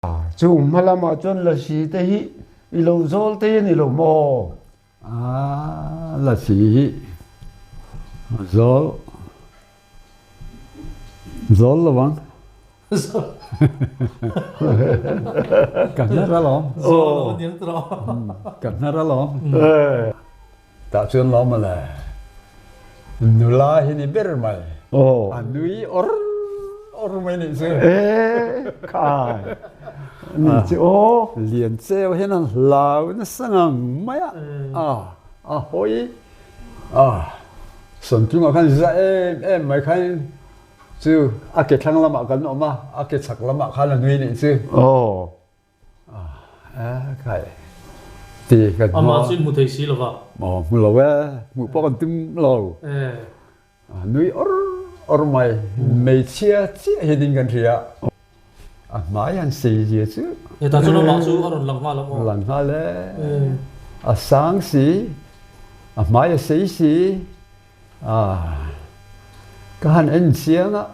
Chung hma lamah chuan lasi te hi i lo zawl te a ni lo maw? A, lasi hi zawl, zawl lo ang. Ka hnar alawm. Zawl lo a niang tawh. Ka hnar alawm. Tah chuan lawm mawle. Nula hi ni ber mai. A nui awr awr mai nih chu. E khai. Ni chu aw. Lian cheu hian an hlau nasa ngang mai a. A a hawi a Sawmtlungah khan za em em mai khan chu a ke thlang lamah kan awm a, a ke chhak lamah khan a nui nih chu. Aw. Amah chu in hmu thei si lo va. Aw hmu lo e, hmuh pawh kan tum lo. Nui awr awr mai, hmeichhia chiah hi ding kan hria. A hmai han sei zia chu. Hetah chuan amah chu a rawn lang nghal ang aw. Lang nghal e. A sang si, a hmai a sei si. Ka han en chiang a,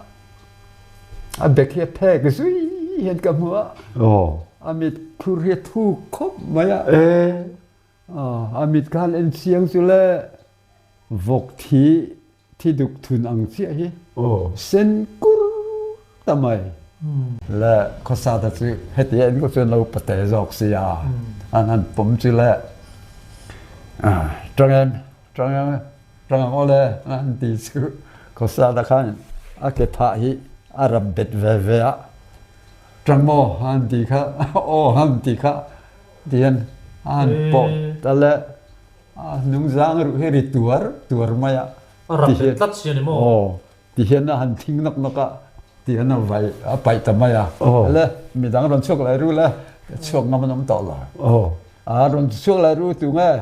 a bek hi a phek zui hian ka hmu a, a mit khur hi a thuk khawp mai a, a mit ka han en chiang chu le vawk thi thi duk thun ang chiah hi sen kur ta mai. Le khawsa ta chu heti a enkawl chuan lo pate zawk sia an han pawm chu le tang em. Tang tang ang awle an ti chu Khawsada khan a ke phah hi a rap bet ve ve a, tang maw an ti kha aw an ti kha ti hian a han pawh ta le a hnungzang ruh hi ri tuar tuar mai a. A rap bet tlat si a ni maw? Aw ti hian a han thing nawk nawk a ti hian a vai a paih ta mai a. Le midang rawn chhuak lai ru le chhuak ngam an awm tawh lo. A rawn chhuak lai ru tu nge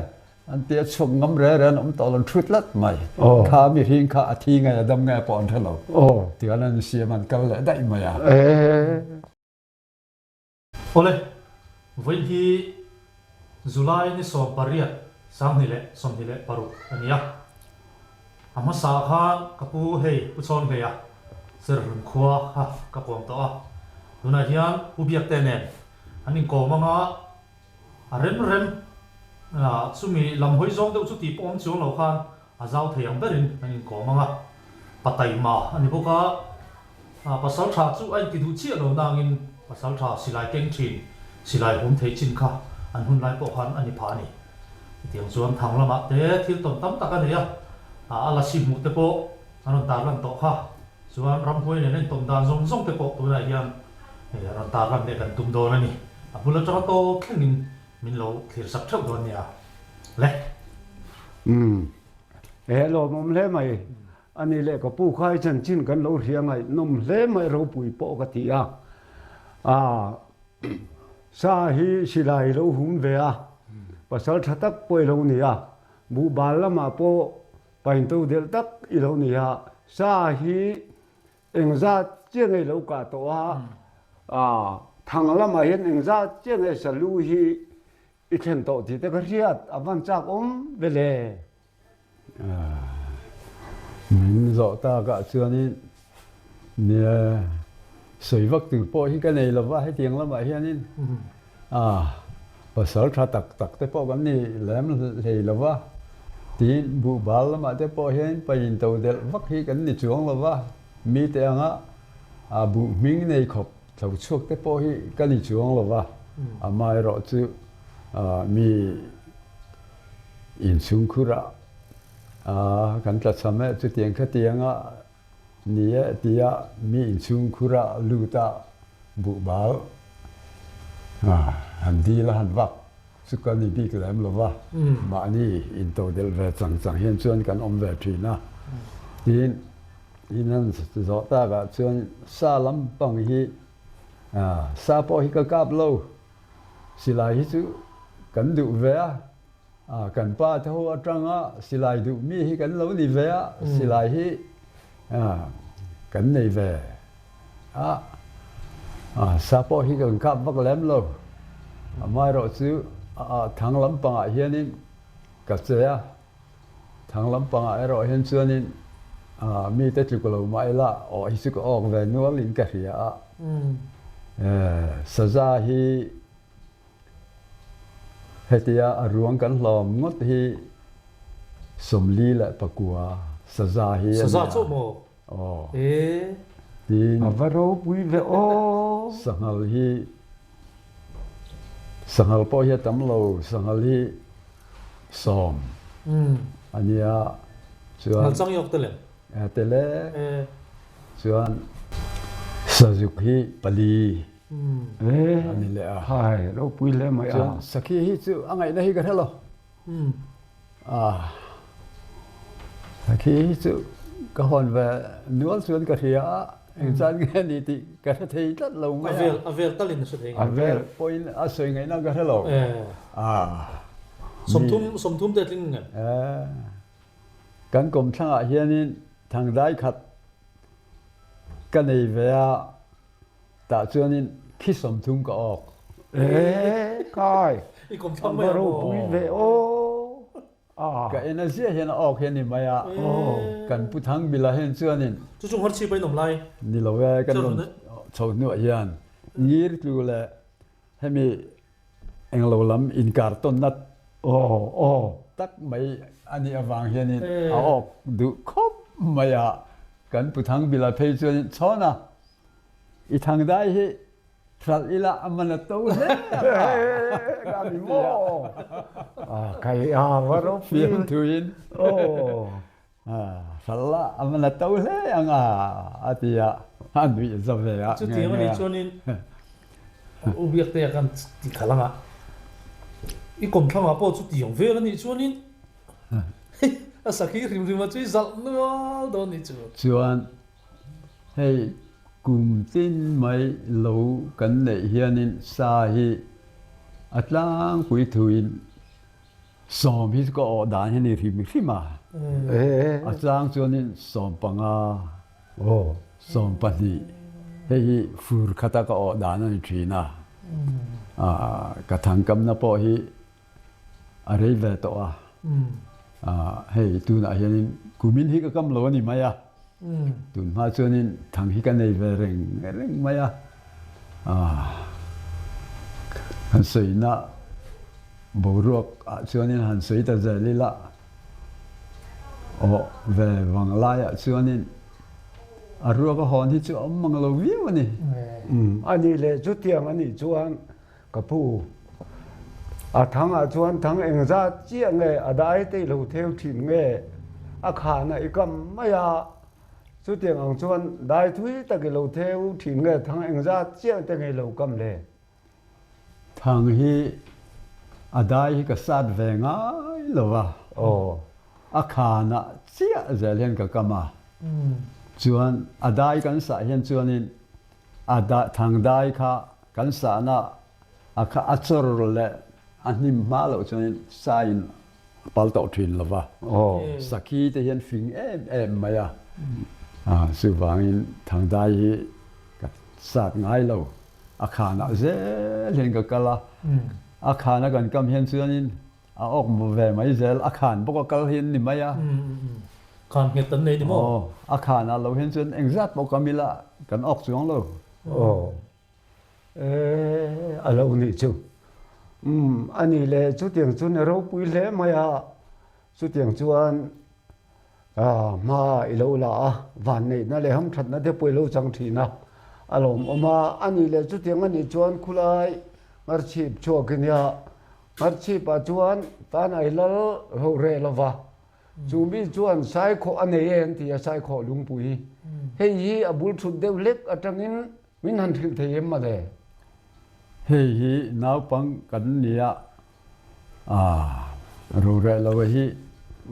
An ti a chhuak ngam re re an awm tawh lo, an thu tlat mai. Kha mihring kha a thi nge a dam nge pawh an hre lo. Tichuan an siam an kal leh daih mai a. Awle, vawiin hi July ni 18, 2026 a ni a. A hmasa ah khan ka pu hei Pu Chawnhleia Serhlun khua kha ka kawm tawh a. Tunah hian Pu Biakte nen an inkawm anga A rem rem a, chumi lam hawi zawng deuh chu tih pawh awm chuang lo khan a zau thei ang berin an inkawm ang a. Pa taima a ni bawk a, pasal tha chu a inti duh chiah lo nangin pasal tha silai keng thin, silai hum thei chin kha an hun lai pawh khan a ni phah a ni. Hetiang chuan thang lamah te thil tawn tam tak a nei a, a lasi hmuh te pawh a rawn tarlan tawh kha. Chuan ramhuai nen a intawn dan zawng zawng te pawh tunah hian rawn tarlan leh kan tum dawn a ni. A bul atanga tawp thlengin min lo thlir sak theuh dawn nia le. Umm. He lawmawm hle mai. A ni leh ka pu kha i chanchin kan lo hria ngaihnawm hle mai ropui pawh ka ti a. Aa sa hi silai lo hum ve a, pasal tha tak pawh i lo ni a, buhbal lamah pawh Painto delh tak i lo ni a, sa hi engzat chiah nge i lo kah tawh a, thang lamah hian engzat chiah nge salu hi i thlen tawh tih te ka hriat a van chak awm ve le. Min zawh takah chuanin nia sawi vak tur pawh hi ka nei lova hetiang lamah hianin Pasal tha tak tak te pawh kan ni lem hlei lo va, tiin buhbal lamah te pawh hian pain to delh vak hi kan ni chuang lo va, mite anga buh hming nei khawp tho chhuak te pawh hi ka ni chuang lo va, amaherawh chu mi inchhungkhurah kan tlachham e chutiang khatianga Ni e tiah mi inchhungkhur ah lut ah buhbal han dil a han vak chu ka ni bik lem lo va, mahni intodelh ve chang chang hian chuan kan awm ve thin a. Tin, in han zawh tak ah chuan sa lampang hi sa pawh hi ka kap lo, silai hi chu kan duh ve a, Kan pa te ho atanga silai duh mi hi kan lo ni ve a, silai hi kan nei ve a, sa pawh hi kan kap vak lem lo. Amaherawh chu thang lampangah hianin ka che a, thang lampangah erawh hian chuanin mite tluk lo mah ila awh hi chu ka awk ve nualin ka hria a. Saza hi hetia a ruang kan hlawm ngawt hi 44 saza hi a nia. Saza chu maw? Aw. E. Tin. A va ropui ve aw. Sanghal hi sanghal pawh hi a tam lo, sanghal hi 10 a nia. Chuan. Ngal chang iawk te lem. Tele chuan sazuk hi pali a ni leh a. Hai ropui hle mai a. Chuan sakhi hi chu a ngaihna hi ka hre lo. Sakhi hi chu ka hawn ve nual chuan ka hria a, engchan nge ni tih ka hre thei tlat lo mai a. A vel talin a hre thei nge. A vel pawhin a sawi ngaihna ka hre lo. 30 te tling nge. Kan kawmthlangah hianin thangdai khat ka nei ve a, tah chuanin khi 30 ka awk. Ee kai, I kawmthlang mai a maw? Ropui ve aw. Ah. Ka en a ziah hian a awk hi a ni mai a, kan pu Thangmila hian chuanin. Chu chu ngharchhip a inawm lai? Ni lo e, kan rawn chho hnuah hian ngir tlu leh hemi Englo lam inkar tawnna tak mai a nih avang hianin a awk duh khawp mai a, kan Pu Thangbila phei chuanin chhawn a, I thangdai hi hralh ila a man a to hle ang a, a ti a, fiamthuin. Hralh a a man a to hle ang a, a ti a, a nuih za ve a. Chutiang a nih chuanin U Biaktea khan ti khalh ang a, i kawmthlangah pawh chutiang vel a nih chuanin a sakhi hrim hrim a chu i zalh nual dawn nih chu. Chuan hei kum tin mai lo kan neih hianin sa hi a tlangpui thuin 10 hi chu ka awh dan hi a ni hrim hrim a, a chang chuanin 15, 12 hei hi fur khata ka awh dan a ni thin a, ka thangkamna pawh hi a rei ve tawh a, hei tunah hianin kumin hi ka kam lo a ni mai a, tun hma chuanin thang hi ka nei ve reng reng mai a, kan sawina Boruak ah chuanin han sawi ta zel ila, aw ve vang laiah chuanin a ruak a hawn hi chu a awm mang lo viau a ni. Umm, a nih leh chutiang a nih chuan ka pu, a thang ah chuan thang engzat chiah nge a dai te i lo theu thin nge a khan a i kam mai a, chutiang ang chuan dai thui tak i lo theu thin nge thang engzat chiah te nge i lo kam le? Thang hi a dai hi ka sat ve ngai lo va, a khanah chiah zel hian ka kam a. Chuan a dai kan sah hian chuanin a thang dai kha kan sahna a kha a chawr leh a hnim hma loh chuanin sain a pal tawh thin lo va. Sakhi te hian fing em em mai a, chuvangin thang dai hi ka sat ngai lo. A khanah zel hian ka kal a, a khana kan kam hian chuanin a awk ve mai zel, a khan bawk a kal hi an ni mai a. Khan nghet an nei ni maw? Aw, a khanah lo hian chuan engzat pawh kam ila kan awk chuang lo. Aw, e, a lo nih chu. Umm, a nih leh chutiang chu ni ropui hle mai a, chutiang chuan Hma i lo la a, vanneihna leh hamthatna te pawh i lo chang thin a, a lawmawm a. A nih leh chutiang a nih chuan khulai Ngharchhip chhuak i nia, Ngharchhipah chuan tan ai lal ho reh lo va, chu mi chuan Saikhawh a nei e an ti a, Saikhawh lungpui. Hei hi a bul thut deuh hlek atangin Min han hrilh thei em mawle? Hei hi naupang kan nia a, roreh lo hi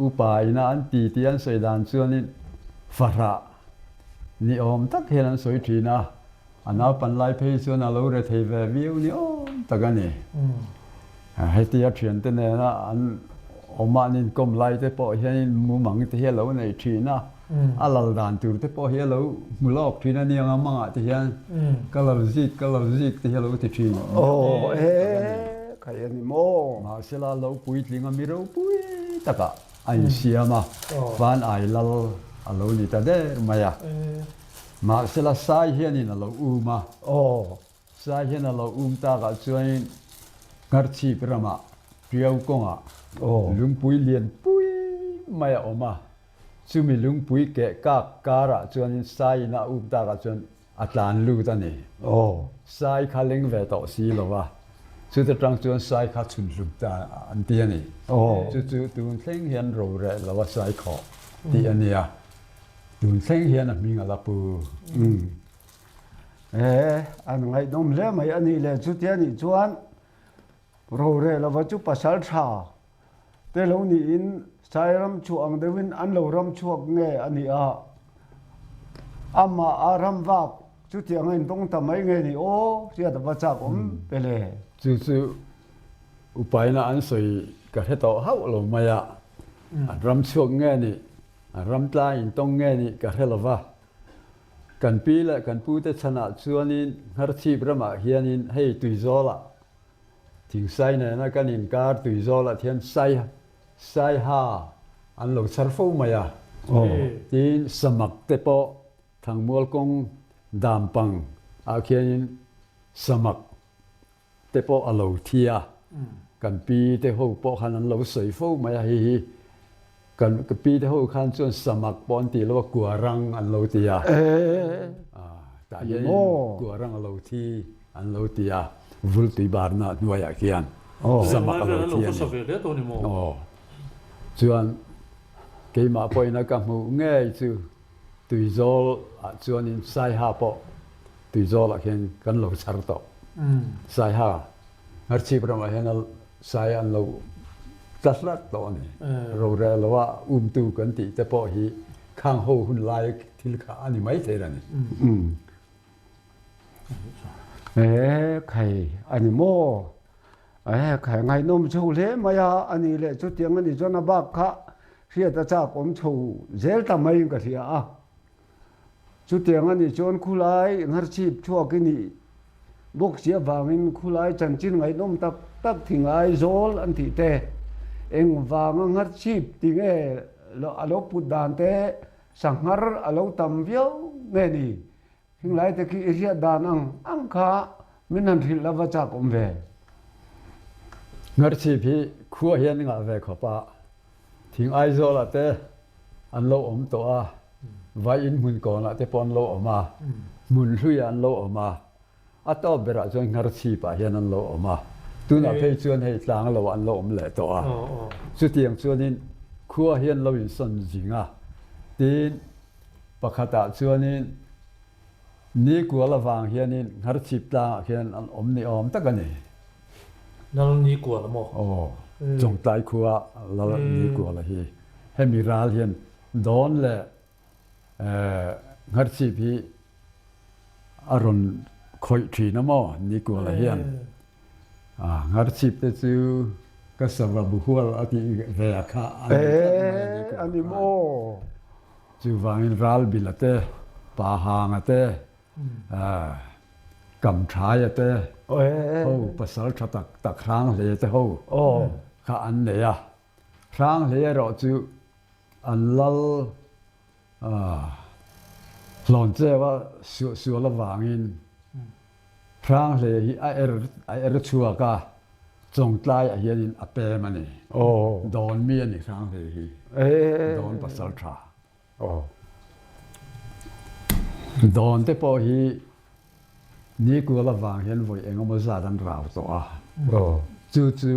upa ina an ti tih an sawi dan chuanin fahrah ni awm tak hian an sawi thin a, a naupan lai phei chuan a lo re thei ve viau ni awm tak a ni. Hetia thiante nena an awm a, an inkawm lai te pawh hianin mumang te hi a lo nei thin a. A lal dan tur te pawh hi a lo hmu lawk thin a niang a mangah te hian ka lo zik ka lo zik te hi a lo ti thin. Aw e khai a ni maw? Mahsela lo puitling a mi ropui takah a insiam a, van ai lal a lo ni ta der mai a. Mahsela sai hianin a lo um a. Aw. Sai hian a lo um takah chuanin Ngharchhip ramah Tiau kawngah lungpui lian pui mai a awm a, chumi lungpui keh kak karah chuanin Saiin a um takah chuan a tlan lut a ni. Sai kha leng ve tawh si lo va, chuta tang chuan Sai kha chhun hlum ta an ti a ni. Chu chu tun thleng hian ro reh lo a Sai khawh tih a nia, tun thleng hian a hming a la pu. E, an ngaihnawm hle mai a nih le, chutia nih chuan Rorel lova chu pasal tha te lo niin Sai ram chhuah ang deuhin an lo ram chhuak nge a ni a, amah a ram vak chutiang a intawng ta mai nge ni aw hriat a va chak awm pe le. Chu chu upaina an sawi ka hre tawh hauh lo mai a, an ram chhuak nge ni, an ram tlang intawng nge ni ka hre lova, Kan pi leh kan pute chhanah chuanin Ngharchhip ramah hianin hei Tuizawlah Thingsai nena kan inkar Tuizawlah thian Sai Saiha an lo chhar fo mai a. Tin Samak te pawh Thangmual kawng Dampang ah khianin Samak te pawh a lo thi a, kan pi te ho pawh khan an lo sawi fo mai a, hei hi kan ka pi te ho khan chuan samak pawh an tih lo a, kuarang an lo ti a, tah hian kuarang a lo thi an lo ti a, vultui barna hnuaiah khian samak a lo thi a ni. Aw, chuan keimah pawhin a ka hmuh ngei chu Tuizawl ah chuanin Saiha pawh Tuizawl ah khian kan lo chhar tawh. Saiha Ngharchhip ramah hian a sai an lo tla hlat tawh a ni. Rorel lo a umtu kan tih te pawh hi khang ho hun lai thil kha a ni mai thei a ni. E khai a ni maw? E khai ngaihnawm chho hle mai a, a nih leh chutiang a nih chuan a bak kha hriat a chak awm chho zel ta maiin ka hria a. Chutiang a nih chuan khulai ngharchhip chhuak i nih bawk si avangin khulai chanchin ngaihnawm tak tak thing Aizawl an tih te, engvanga ngharchhip ti nge a lo put dan te, sanghar a lo tam viau nge ni? Thinglai te khi i hriat dan ang ang kha min han hrilh lova chak awm ve. Ngharchhip hi khua hian ngah ve khawp a, thing Aizawlah te an lo awm tawh a, vai in hmun kawnah te pawh an lo awm a, hmun hluiah an lo awm a, a tawp berah chuan Ngharchhipah hian an lo awm a, tunah phei chuan hei tlang lo ah an lo awm leh tawh a, chutiang chuanin khua hian lo insawn zing a, tin Pakhatah chuanin ni kual avang hianin Ngharchhip tlangah khian an awm ni awm tak a ni. Lal ni kual a maw? Aw, Chawngtlai khua Lal ni kual a hi. Hemi ral hian Dawn leh Ngharchhip hi a rawn khawih thin a maw ni kual a hian. Ngharchhip te chu ka sava buhual a tih ve a kha a ni tlat mai a ni kual a ni maw? Chuvangin Ralbila te, Pahanga te, Kamthaia te ho pasal tha tak tak Hranghlei te ho kha an nei a. Hranghlei erawh chu an lal Hlawncheu a suahsual avangin Hranghlei hi a er a er chhuak a, Chawngtlai ah hianin a pem a ni. Dawn mi a ni Hranghlei hi. Dawn pasal tha. Dawn te pawh hi Nikual avang hian vawi engemaw zat an rau tawh a. Chu chu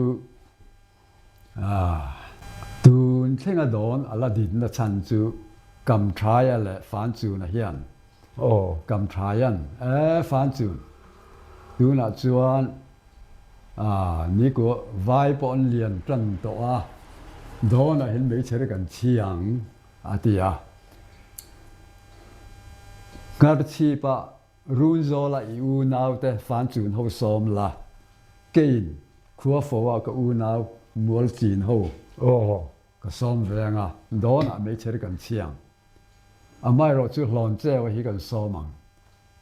Tun thlenga dawn a la dinna chhan chu Kamthaia leh Fanchuna hian Kamthaia'n e Fanchun, tunah chuan Nikuah vai pawh an lian tan tawh a, dawnah hian meichher kan chhi ang a ti a. Ngharchhipa Runzawla i unaute Fanchun ho sawm la, keiin Khua fo ah ka unau mual chin ho ka sawm ve anga dawn ah meichher kan chhiang. Amaherawh chu hlawn cheu hi kan sawm ang,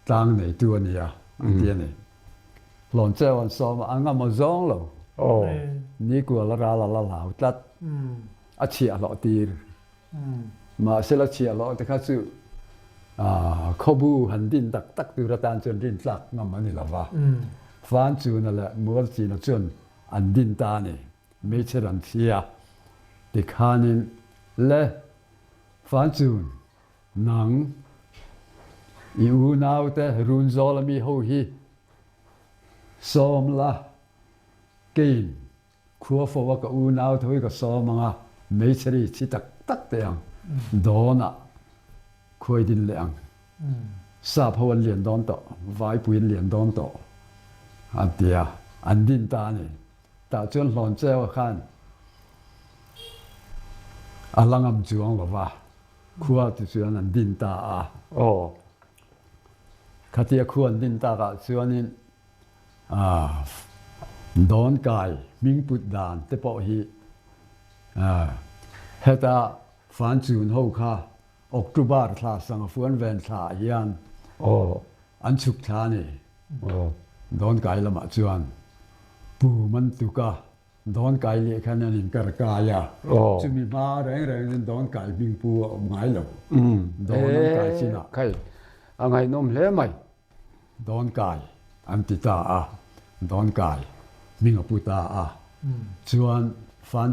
tlang neitu a nia an ti a ni. Hlawn cheu an sawm a, a ngam aw zawng lo. Nikual a ral a la hlau tlat, a chhiahhlawh tir. Mahsela chhiahhlawh te kha chu. Khawbu han din tak tak tur atan chuan rintlak ngam a ni lo va. Fanchuna leh Mualchina chuan an din ta a ni. Hmeichhe ran thlia tikhanin le Fanchun nang i unaute Runzawl ami ho hi sawm la keiin Khua fo a ka unau tho hi ka sawm ang a, hmeichhe ri chhi tak tak teh ang, dawnah khuai din leh ang. Sap ho an lian dawn tawh, vaipui an lian dawn tawh a ti a, an din ta a ni. Tah chuan Hlawncheu khan a la ngam chuang lo va, khua chu chuan an din ta a. Khatia khua an din takah chuanin Dawnkai hming put dan te pawh hi heta Fanchun ho kha October thla Sangafuan ven thla ah hian an chhuk thla a ni. Dawnkai lamah chuan Pu Mantuka Dawnkai leh khan an inkar kai a, chumi hma reng reng in Dawnkai hming pu a awm ngai lo. Dawn an kai chinah. Khai, a ngaihnawm hle mai. Dawnkai an ti ta a, Dawnkai hming a pu ta a. Chuan Fan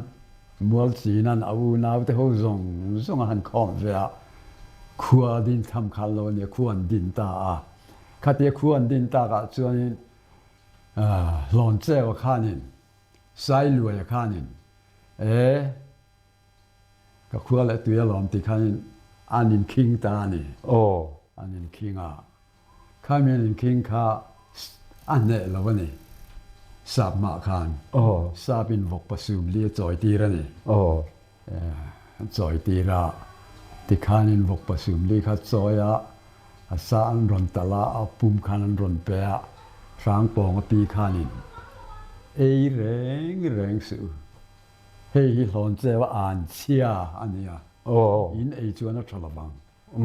Mualchinan a unaute ho zawng zawng a han khawm ve a, khua a din tham khan lo a nia, khua an din ta a. Khatia khua an din takah chuanin Hlawncheu a khanin, Sailuai a khanin, E! Ka khua leh tui alawm tih khanin an inkhing ta a ni. An inkhing a. Khami an inkhing kha a hneh lo a ni. Sap mah khan sap in vawk pasum li a chawi tir a ni. A chawi tir a. Tikhanin vawk pasum li kha chawi a, a sa an rawn talh a, a pum khan an rawn pe a, hrangpawng a pi khanin ei reng reng suh. Hei hi Hlawncheu a an chhia a nia. In ei chuan a tha lo vang.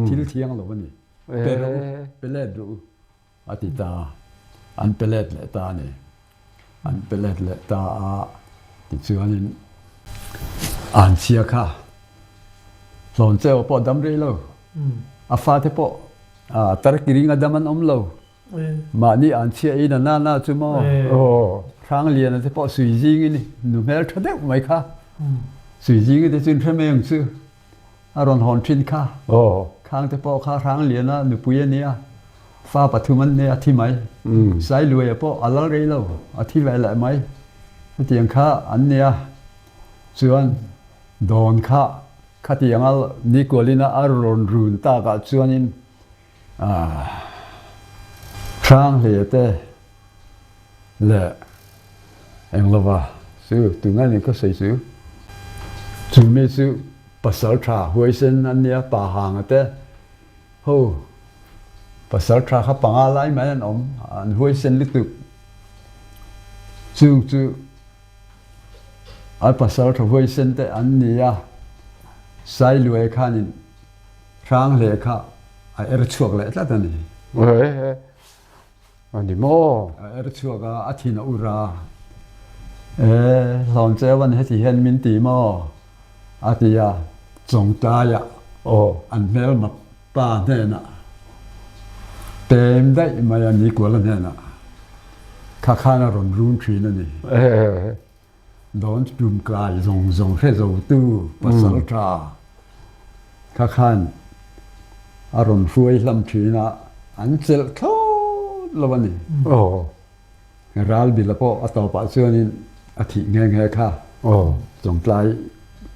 Thil thiang lo a ni. Pe rawh u, pe let rawh u a ti ta a. An pe let leh ta a ni. An pe let leh ta a, tichuanin an chhia kha Hlawncheu pawh dam rei lo. A fate pawh tarkiring a dam an awm lo. Mahni an chhia in a nana chu maw? Hrangliana te pawh sui zingin nu hmel tha deuh mai kha. Sui zingi te chu in hre mai ang chu. A rawn hawn thin kha. Khang te pawh kha Hrangliana nupui a nia. Fa pathum an nei a thi mai. Sailuaia pawh a lal rei lo, a thi ve leh mai. Hetiang kha an nia. Chuan dawn kha khatianga nikualina a rawn run takah chuanin Hranghle te leh englova chu tunga ni ka sawi chu chu mi chu pasal tha huaisen an nia pa hanga te ho pasal tha kha panga lai mai an awm an huaisen lutuk chung chu a pasal tha huaisen te an nia Sailuai khanin Hranghle kha a er chhuak leh tlat a ni. A ni maw? A er chhuak a, a thin a ur a. E, Hlawncheuan heti hian min ti maw? A ti a, Chawngtlaiah an hmelma pa hnenah pem daih mai a Nikuala hnenah kha khan a rawn run thin a ni. Dawn tumkai zawng zawng hre zotu pasal tha kha khan a rawn hruai hlam thin a, an chelh thlawt lo a ni. Ralbila pawh a tawpah chuanin a thih nghe nghe kha, Chawngtlai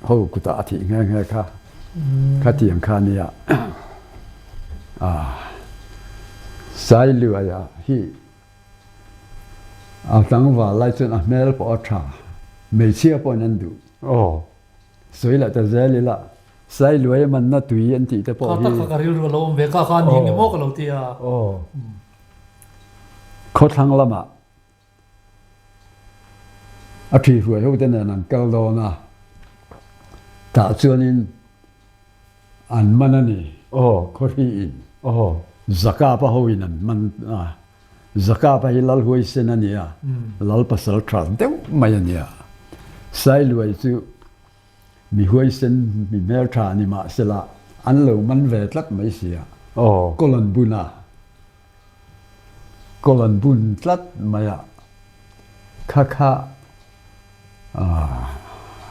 ho kutah a thih nghe nghe kha, khatiang kha nia. Sailuaia hi A tlangval lai chuan a hmel pawh a tha, hmeichhia pawhin an duh. Aw. Sawi leh ta zel ila, Sailuai manna tui an tih te pawh hi. Kha tak kha ka rilru a lo awm ve kha kha ni nge maw ka lo ti a. Aw. Khawthlang lamah a ṭhihruai ho te nen an kal dawn a, tah chuanin An man a ni. Aw. Khawhriin. Aw. Zakapa hoin an man a. Zakapa hi Lal huaisen a ni a, Lal pasal tha deuh mai a ni a. Sailuai chu mi huaisen, mi hmeltha a ni mahsela an lo man ve tlat mai si a. Kawl an bun a, kawl an bun tlat mai a, kha kha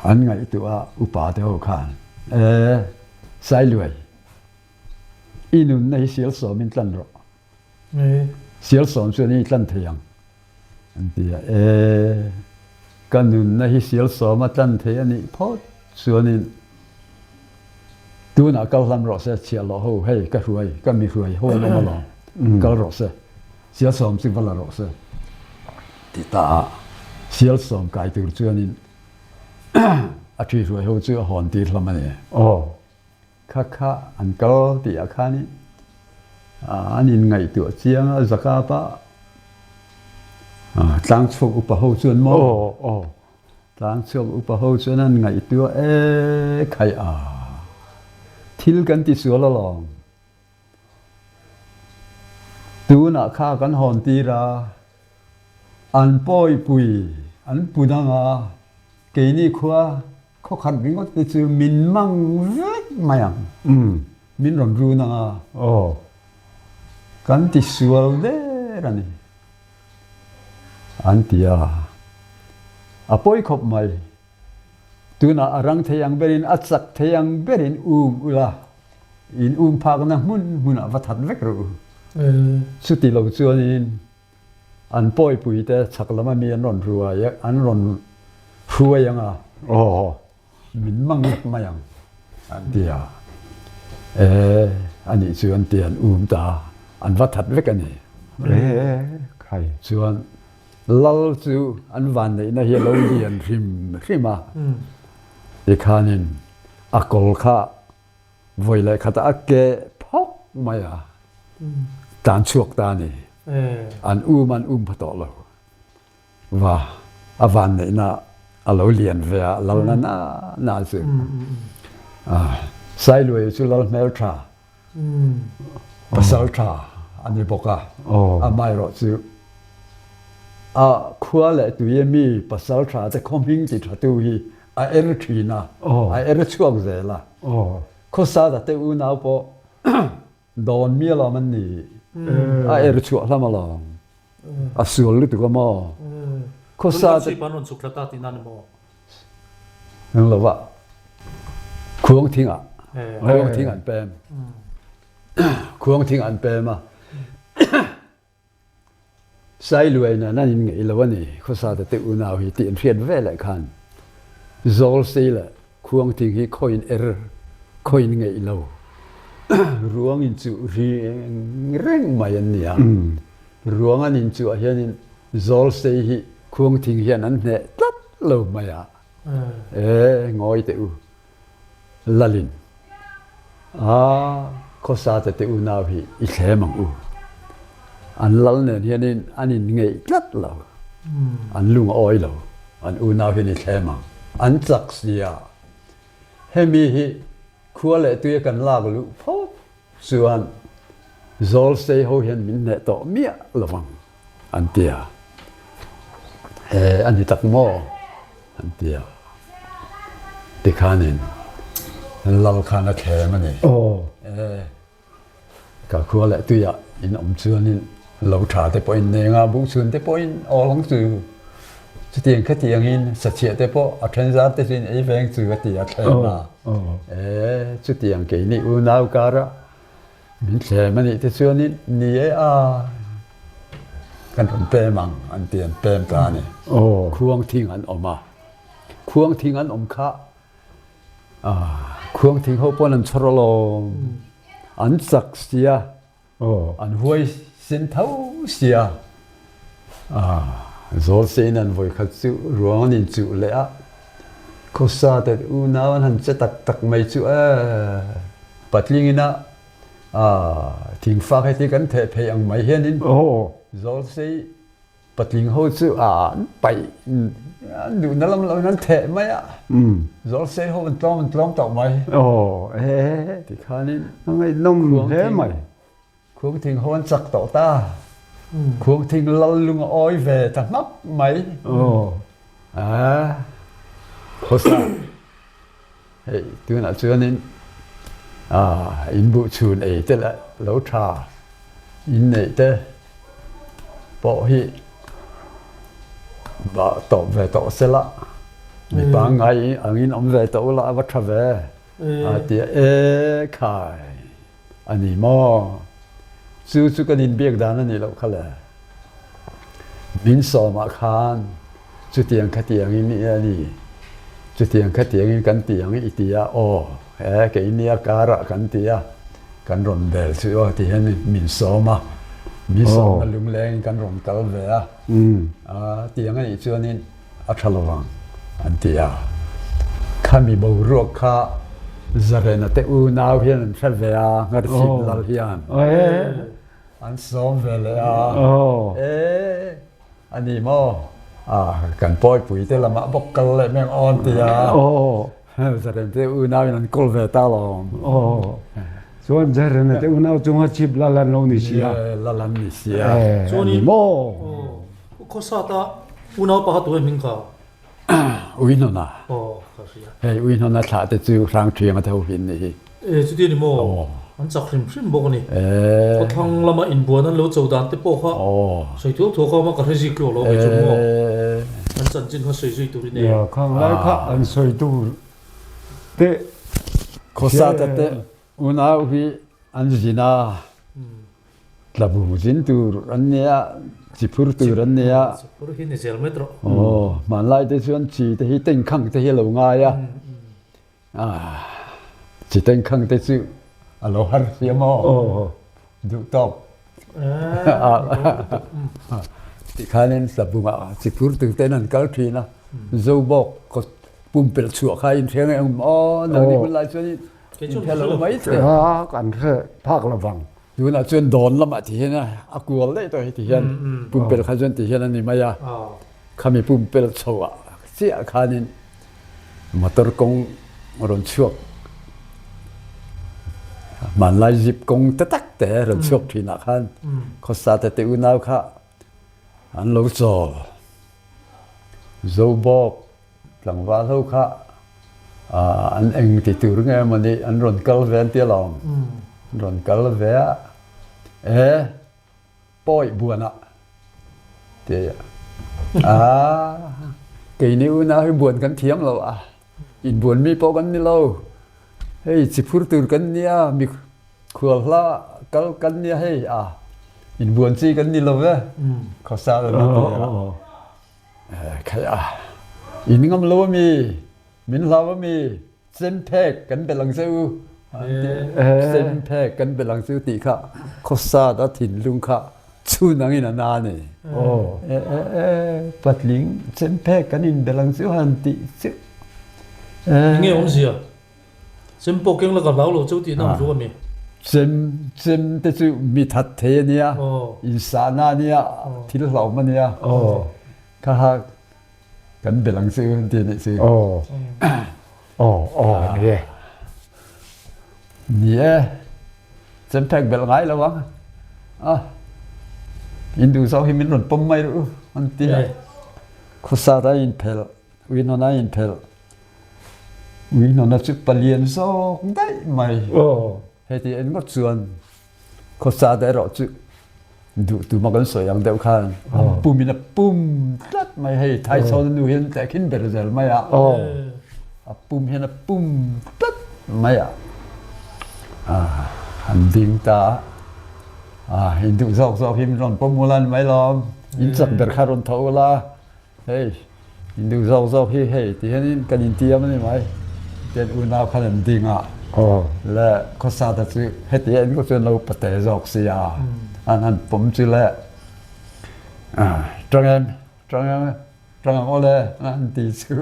an ngaihtuah a upa te ho khan e Sailuai i nunna hi sial sawmin tlan rawh, sial sawm chuan i tlan thei ang. An ti a, E, ka nunna hi sial sawma tlan thei a nih phawt chuanin tunah kal hlam rawh se, chhiahhlawh ho, hei ka hruai, ka mi hruai ho an awm alawm, kal rawh se, sial sawm chu va la rawh se, ti ta a, sial sawm kai tur chuanin a ṭhi hruai ho chu a hawn tir hlawm a ni. Kha kha an kal tih ah khanin an inngaihtuah chiang a, Zakapa tlangchhuak upa ho chuan maw? Tlangchhuak upa ho chuan an ngaihtuah e khai a, thil kan ti sual alawm. Tunah kha kan hawn tir a, an pawipui an pu dang a, keini khua Khaw khat ringawt te chu min mang vek mai ang. Min rawn run ang a. Kan ti sual der a ni. An ti a. A pawi khawp mai. Tunah a rang thei ang berin, a chak thei ang berin um ula, in um phakna hmun hmunah va that vek rawh u. Chuti lo chuanin An pawipuite chhak lama mi an rawn ruai an rawn hruai ang a, aw min mang vek mai ang an ti a, e anih chu an ti an um ta a, an va that vek a ni. E khai. Chuan lal chu an vanneihna hi a lo lian hrim hrim a, tikhanin a kawl kha Vawi leh khatah a ke phawk mai a, tlan chhuak ta a ni. An um an um pha tawh lo. Va, a vanneihna a lo lian ve a, lalna na na chu. Sailuai chu lal hmel tha, pasal tha a ni bawk a, amaherawh chu a khua leh tui ami pasal tha te khawhming ti tha tu hi a er thin a, a er chhuak zel a. Khawsada te unau pawh dawn mi alawm an ni. A er chhuah hlam alawm. A sual lutuk a maw? Khawsada te an rawn chhuk thla ta tihna a ni maw? Eng lova khuang thingah khuang thing an pem. Khuang thing an pem a. Sailuai nen an inngeih lo a ni, Khawsate te unau hi tih an hriat ve leh khan Zawlsei leh Khuangthing hi khawiin er, khawiin ngeih lo, ruang inchuh reng reng mai an ni a. Ruang an inchuh ah hianin Zawlsei hi Khuangthing hian an hneh tlat lo mai a. E, ngawi teh u. Lalin, A, khawsate te unau hi i thlem ang u. An lal nen hianin an inngeih tlat lo. An lung a awi lo. An unau hian i thlem ang. An chak si a. Hemi hi khua leh tuia kan lak luh phawt chuan Zawlsei ho hian min hneh tawh miah lo vang, an ti a. He a ni tak maw? an ti a. Tikhanin lal khan a thlem a ni. E, ka khua leh tuiah in awm chuanin lo tha te pawhin nenga buhchhun te pawhin awl ang chu. Chutiang khatiangin sachhiah te pawh a then zar te chuin ei veng chu a ti a thlem a. E, chutiang keini unau kara min thlem a nih te chuanin ni e a, kan rawn pem ang an ti an pem ta a ni. Khuang thing an awm a, khuang thing an awm kha khuang thing ho pawn an chhawr alawm, an chak sia. An huai sen tho sia. Zawl sein an vawi khat chu ruang an inchuh leh a, khawsa te unau an han che tak tak mai chu e, patling ina thingfak heti kan theh phei ang mai hianin zawl sei Patling ho chu an paih an duhna lam loin an theh mai a. Zawlsei ho an tlawm an tlawm tawh mai. Aw e. Tikhanin a ngaihnawm hle mai. Khuangthing ho an chak tawh ta. Khuangthing lal lung a awi ve ta hmak mai. Aw. A khawsa. Hei tunah chuanin. In buh chhun ei te leh lo tha in neih te pawh hi bah tawp ve tawh se la, mi pangngai angin awm ve tawh ula a va tha ve a ti a, e khai a ni maw? Chu chu kan inbiak dan a nih loh kha le. Min sawmah khan chutiang khatiangin i a ni, chutiang khatiangin kan ti ang i ti a, aw he keini a karah kan ti a, kan rawn bel chu aw ti hian min sawm a, min sawmna lunglengin kan rawn kal ve a, tiang a nih chuanin a tha lo vang an ti a. Khami boruak kha Zarena te unau hian an hre ve a, Ngharchhip lal hian. An sawm ve leh a. E, a ni maw? A, kan pawipui te lamah bawk kal leh meng awn ti a. Zaren te unau in an kawl ve ta lawm. Chuan Zaren te unau chunga chip lal an lo ni si a. Lal an ni si a. A ni maw? Khawsata unau pakhat tu hming kha. Uihnawna. Aw, ka hria. Hei Uihnawna thlah te chu Hrangṭhianga tho hin ni hi. E, chuti a ni maw? Aw. An chak hrim hrim bawk a ni. E. Khawthlang lama inbuan an lo cho dan te pawh kha Aw. sawi thuak thuak a awm a, ka hre zik tluak lo mai chu maw? E. An chanchin kha sawi zui tur i nei. Ia, khang lai kha an sawi tur te. Khawsata te Unau hi an zin a, tlabu zin tur an nia, chi phur tur an nia. Chi phur hi ni zel mai tawh. Aw, hmanlai te chuan chi te hi tengkhang te hi a lo ngai a, chi tengkhang te chu a lo har si a maw? Duh tawk. Tikhanin tlabungah chi phur tur ten an kal thin a, Zobawk kawt pumpelh chhuah kha inhreng eng aw, nangni hun lai chuan Inhel lo mai thei. A kan hre phak lo vang. Tunah chuan dawn lamah ti hian a kual daih tawh hi ti hian pumpelh kha chuan ti hian a ni mai a. Khami pumpelh chho ah chiah khanin motor kawng rawn chhuak hmanlai jeep kawng te tak te rawn chhuak thin ah khan khawsa te te unau kha an lo chawl. Zobawk Tlangval ho kha an eng ti tur nge maw ni an rawn kal ve an ti alawm. An rawn kal ve a, e pawi buanah ti a, keini unau hi buan kan thiam lo a, inbuan mi pawh kan ni lo, hei chi phur tur kan nia, mi khual hla kal kan nia hei a, inbuan chi kan ni lo ve, khawsa an ti a. Khai a, in ngam lo ami, min hlau ami, cemphek kan belh ang che u an ti. Cemphek kan belh ang che u tih kha khawsat a thinlung kha chhun angin a na a ni. E e e, patling cemphek kan in belh ang che u han tih chu. Enge awmzia? Chem pawh keng la ka hlau lo cheu tihna ang tluk a mi. Chem, chem te chu mi that thei a nia, insahna a nia, thil hlauhawm a nia. Kha kha kan belh ang chu an ti a nih chu. Ni e. Ni e, chem phek belh ngai lo ang. A, in duh zawk hi min rawn pawm mai ru an ti a. Khawsat a inphelh, uinawn a inphelh. Uihnawna chu palian zawk daih mai. Heti en ngawt chuan khawsa te erawh chu duh tuma kan sawi ang deuh khan pumin a pum tlat mai hei Thaichhawna nu hian tehkhin ber zel mai a. A pum hian a pum tlat mai a. An ding ta a, in duh zawk zawk hi min rawn pawm ula ni mai lawm, in chak ber kha rawn tho ula. Hei, in duh zawk zawk hi hei ti hianin kan intiam a ni mai. Tian unau khan an ding a, le khawsa ta chu heti a engemaw chuan lo pate zawk si a, an han pawm chu le tang em, tang em, tang ang aw le an han ti chu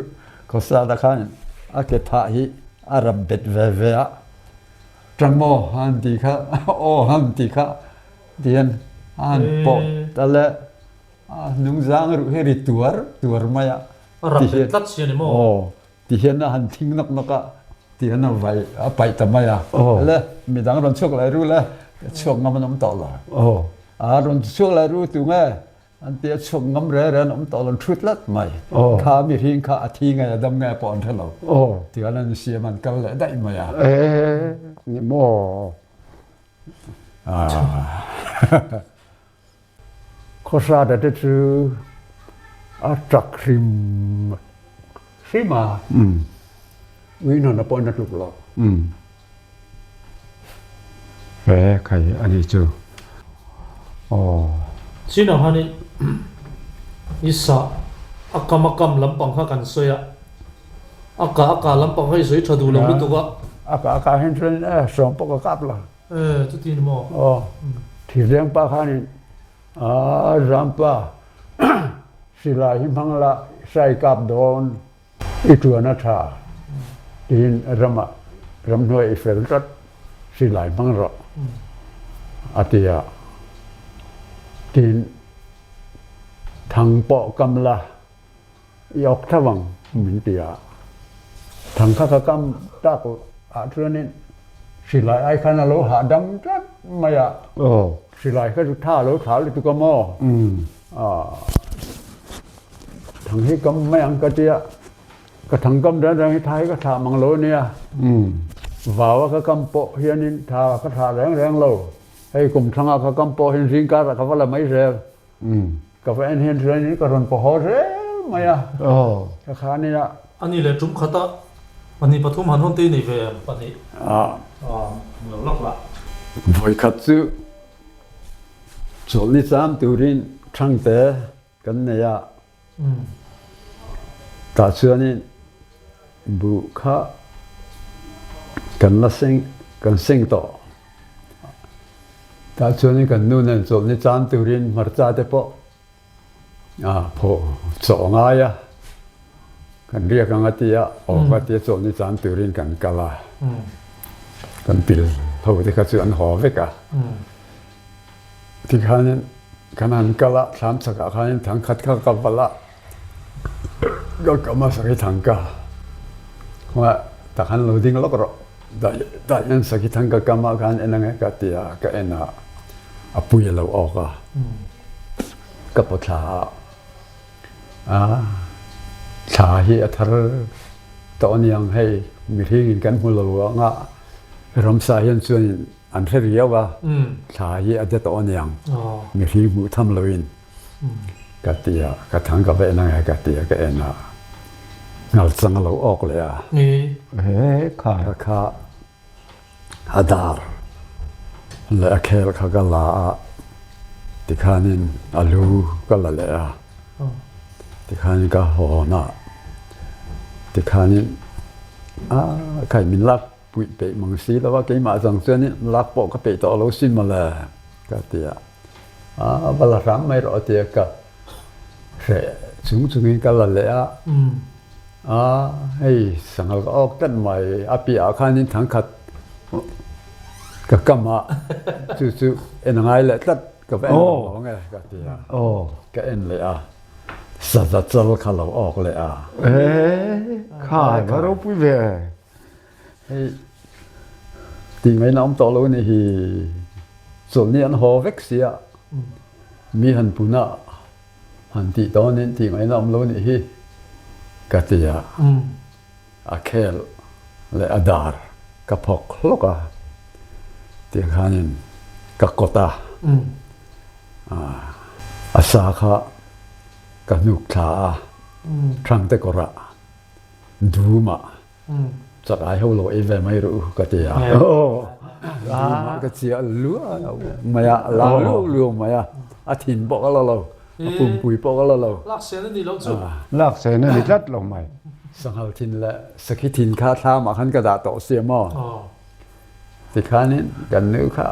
khawsa ta khan a ke phah hi a rap bet ve ve a, tang maw a han ti kha, aw a han ti kha tihian a han pawh ta le. A hnungzang ruh hi ri tuar tuar mai a. A rak bet tlat si a ni maw? Aw, ti hian a han thing nawk nawk a, ti hian a vai a paih ta mai a. Le, midang rawn chhuak leh ru le, chhuak ngam an awm tawh lo. A rawn chhuak leh ru tu nge? An ti a chhuak ngam reng reng an awm tawh lo, an thu tlat mai. Kha mihring kha a thi ngai a dam ngai pawh an hre lo. Tichuan an siam an kal leh daih mai a. E ni maw? Khawsat te chu a chak hrim hrim a, uihnawna pawhin a tluk lo. He khai a nih chu aw. Chinah khanin i sah a kam a kam lampang kha kan sawi a, a kah a kah lampang kha i sawi tha duh lo lutuk a. A kah a kah hian chuan e sawm pawh ka kap lo. E chuti ni maw? Aw thirleng pa khanin a zampa silai hi hmang la sai kap dawn. I tuan a tha tiin ramah ramhnuai i fel tlat silai hmang rawh a ti a. Tin, thang pawh kam la i awk tho ang min ti a. Thang kha ka kam tak ah chuanin silai ai khan a lo hahdam tlat mai a. Silai kha chu tha a lo thla lutuk a maw? Thang hi kam mai ang ka tia, ka thang kam reng reng hi tha hi ka thlah mang lo ania. Vau a ka kam pawh hianin tha ka thlah reng reng lo. Hei kum thanga ka kam pawh hian zing karah ka va la mai zel. Ka va en hian chuanin ka rawn paw haw zel mai a. Ka kha ania. Ani leh tum khata pahnih pathum han hawn te i nei ve em pahnih? Lo lak lah. Vawikhat chu chawlhni cham turin Thangte kan nei a, tah chuanin buh kha kan la seng kan seng tawh. Tah chuanin kan nu nen chawlhni cham turin hmarcha te pawh a phawh chawh ngai a, kan riak ang a ti a, aw ka tia chawlhni cham turin kan kal a, kan pil ho te kha chu an haw vek a. Tikhanin kan han kal a, thlam chakah khanin thang khat kha ka valh a, ka kam a sakhi thang ka khawngaih tak han lo ding lawk rawh, tah hian sakhi thang ka kam ah khan en ang e ka ti a, ka en a, a pui a lo awk a, ka paw thla a, a thla hi a thar tawh aniang hei mihring in kan hmu lo ang a, ramsa hian chuanin An hre riau a, thla hi a de tawh aniang, mihring hmuh tham loin ka ti a, ka thang ka va en ang e ka ti a, ka en a, ngalchang a lo awk leh a. Ka kha a dar leh a khel kha ka la a, tikhanin a lu ka la leh a, tikhanin ka hawn a, tikhanin a kai min lak Puih peih mang si lo a, keimah chang chuan lak pawh ka peih tawh lo sin mawle ka ti a, a va la hram mai rawh a ti a, ka hreh chung chungin ka la leh a, a hei sanghal ka awk tlat mai, a piahah khanin thangkhat ka kam a, chu chu en a ngai leh tlat, ka va en lo ang e ka ti a, ka en leh a. Saza chal kha lo awk leh a. E khai va ropui ve. Hei tih ngaihna awm tawh lo a nih hi. Chawlhni an haw vek si a, mi han pun a, han tih tawnin tih ngaihna awm lo a nih hi ka ti a. A khel leh a dar ka phawk hlawk a, tiang khanin ka kawt a, a sa kha ka hnuk thla a, Thangte kawrah Dum ah chak ai ho lo ei ve mai ru ka ti a. Dum ah ka chia lua mai a, la luau luau mai a, a thin pawh ka la lo, a pumpui pawh ka la lo. Lak sen a ni lo chu. Lak sen a ni tlat lo mai. Sanghal thin leh sakhi thin kha thlam ah khan ka dah tawh sia maw. Tikhanin kan nu kha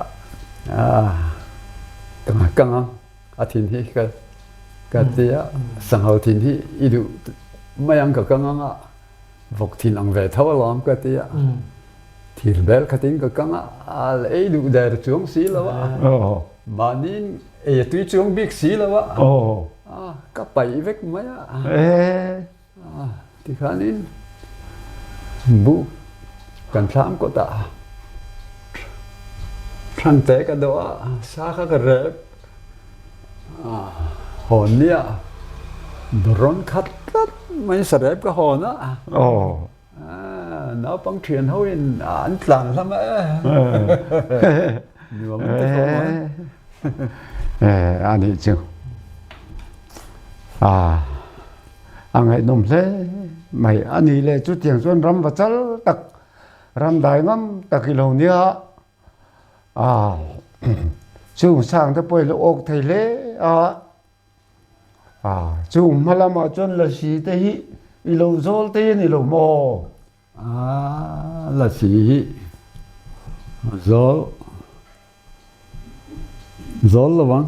ka kang ang. A thin hi ka ka ti a, sanghal thin hi i duh mai ang ka kang ang a, vawk thin ang ve tho alawm ka ti a, thir bel khatin ka kang a, a la ei duh der chuang si lo a, mahniin ei a tui chuang bik si lo a, ka paih vek mai a. Tikhanin buh kan thlam kawt ah Thangte ka dawh ah sa kha ka rep. Hawn nia rawn khat tlat mai sarep ka hawn a. Naupang thian ho in an tlan hlam a e. Nuam an ti khawp mai. A nih chu. A ngaihnawm hle mai. A nih leh chutiang chuan ram va chal tak, ram dai ngam tak i lo nia. A chung sang te pawh i lo awk thei hle a. A chung hma lamah chuan lasi te hi i lo zawl te a ni lo maw? A lasi hi zawl zawl lo ang.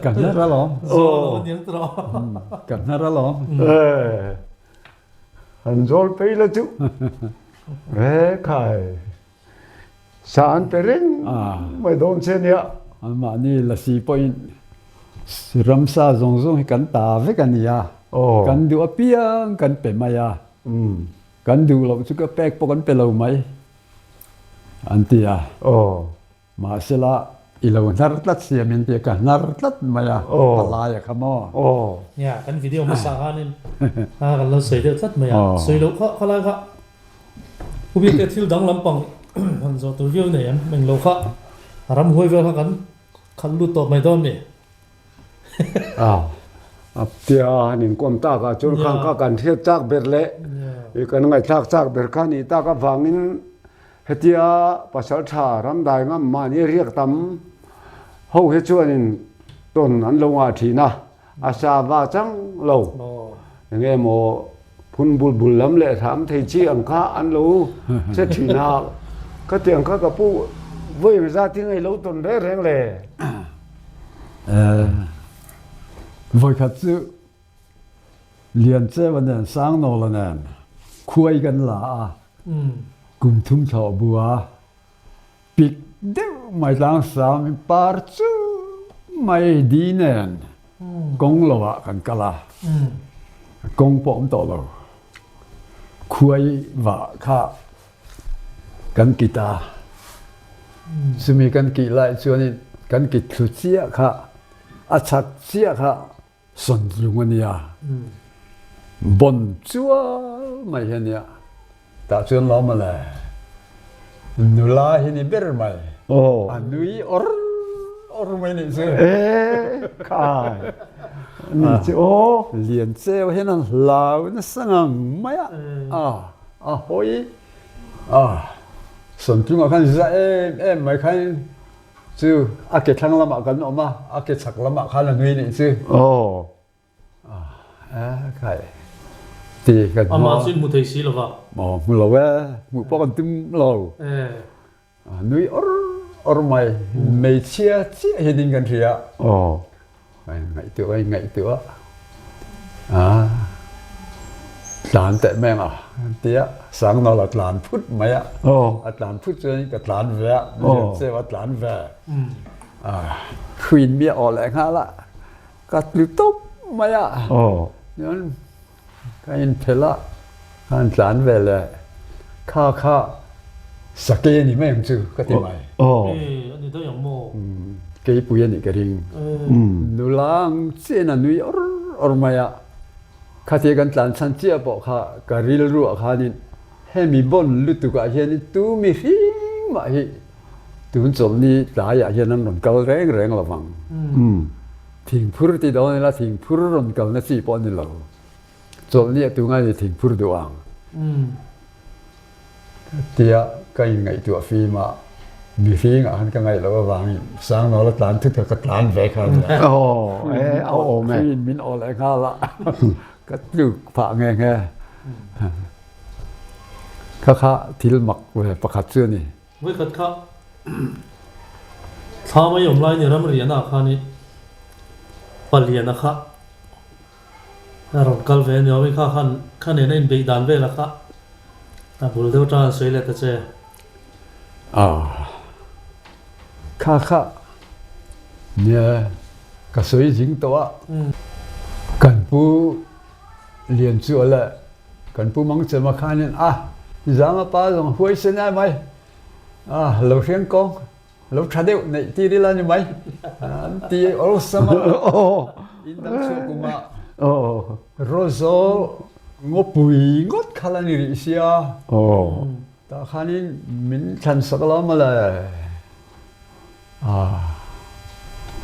Ka hnar alawm. Zawl lo a niang tawh. Ka hnar alawm. An zawl pei la chu he khai sa an pe reng mai dawn che nia. Anmahni lasi pawhin ramsa zawng zawng hi kan ta vek a ni a, kan duh apiang kan pe mai a, kan duh loh chu ka pek pawh kan pe lo mai an ti a. Mahsela, i lo hnar tlat sia min ti a, ka hnar tlat mai a, palai a kha maw? Nia, kan video hmasa khanin a kan lo sawi deuh tlat mai a, sawi loh kha khalai kha u biak te thil dang lampang han zawh tur viau nei em, englo kha ramhuai vel kha kan khalh lut tawp mai dawn mi? A tia han inkawm takah chuan khang kha kan hriat chak ber leh i kan ngaihthlak chak ber kha nih tak avangin hetia pasal tha ramdai ngam mahni riak tam ho hi chuanin tawn an lo ngah thin a, a sa va chang lo. Enge maw phun bul bul lam leh hram thei chi ang kha an lo che thin a, khatiang kha ka pu vawi engzat hi ngei lo tawn reng reng le. Vawikhat chu Liancheva nen Sangnawla nen khuai kan la a, kum thum thlawh bu a pik deuh mai tlang sam in par chu mai di nen kawng lo ah kan kal a, kawng pawh awm tawh lo. Khuai vah kha kan kit a, chumi kan kih lai chuanin kan kit thlu chiah kha a chak chiah kha sawntlung a nia, bon chual mai hi a nia, tah chuan lo mawle nula hi ni ber mai, a nui awr awr mai nih chu. Khai ni chu aw. Lian cheu hian an hlau nasa ngang mai a, a hawi a, sawntlungah khan za em em mai khan Chu a ke thlang lamah kan awm a, a ke chhak lamah khan a nui nih chu. Aw. A khai ti kan hmu. Amah chu in hmu thei si lo va. Aw hmu lo e, hmuh pawh kan tum lo. A nui awr awr mai, hmeichhia chiah hi ding kan hria. Aw. Ngaihtuah a ngaihtuah a, tlan teh meng a tia Sangnawl a tlan phut mai a, a tlan phut chuan ka tlan ve a, Liancheu a tlan ve a, hruin mi a aw leh nghal a, ka tlu tawp mai a, chuan Ka inphelh a, ka han tlan ve leh, kha kha sake a ni mai ang chu ka ti mai. Ee, a ni daih ang maw? Keipui a nih ka ring. Nula ang chiahin a nui awr awr mai a, khatia kan tlan chhan chiah pawh kha ka rilruah khanin hemi bawn lutukah hianin tu mihring mah hi tun chawlhni tlaiah hian an rawn kal reng reng lo vang. Thingphur ti dawn ila thingphur rawn kalna chi pawh a ni lo. Chawlhni a tu ngai ni thingphur duh ang tia ka inngaihtuah fim a, mihring ah khan ka ngaih loh avangin Sangnawl a tlan thut kha ka tlan ve kha a nia. Hruiin min aw leh nghal a, ka tluk phah nghe nghe. Kha kha thil mak ve pakhat chu a ni. Vawikhat kha thla mai awm lai ni ramriahna ah khan i paliana kha a rawn kal ve a ni awm i kha khan kha nena inbeih dan vela kha a bul deuh atang an sawi leh ta che. Ah kha kha nia ka sawi zing tawh a kan pu Lian chu a le. Kan pu Mangchema khanin a, Zama pa zawng huaisen ai mai, a lo hriang kawng. Lo tha deuh neih tir ila ni mai. An ti awlsam a. In dang chhuah kumah Rawzawl ngawpui ngawt kha la ni rih sia. Tah khanin min thlan sak lo mawle.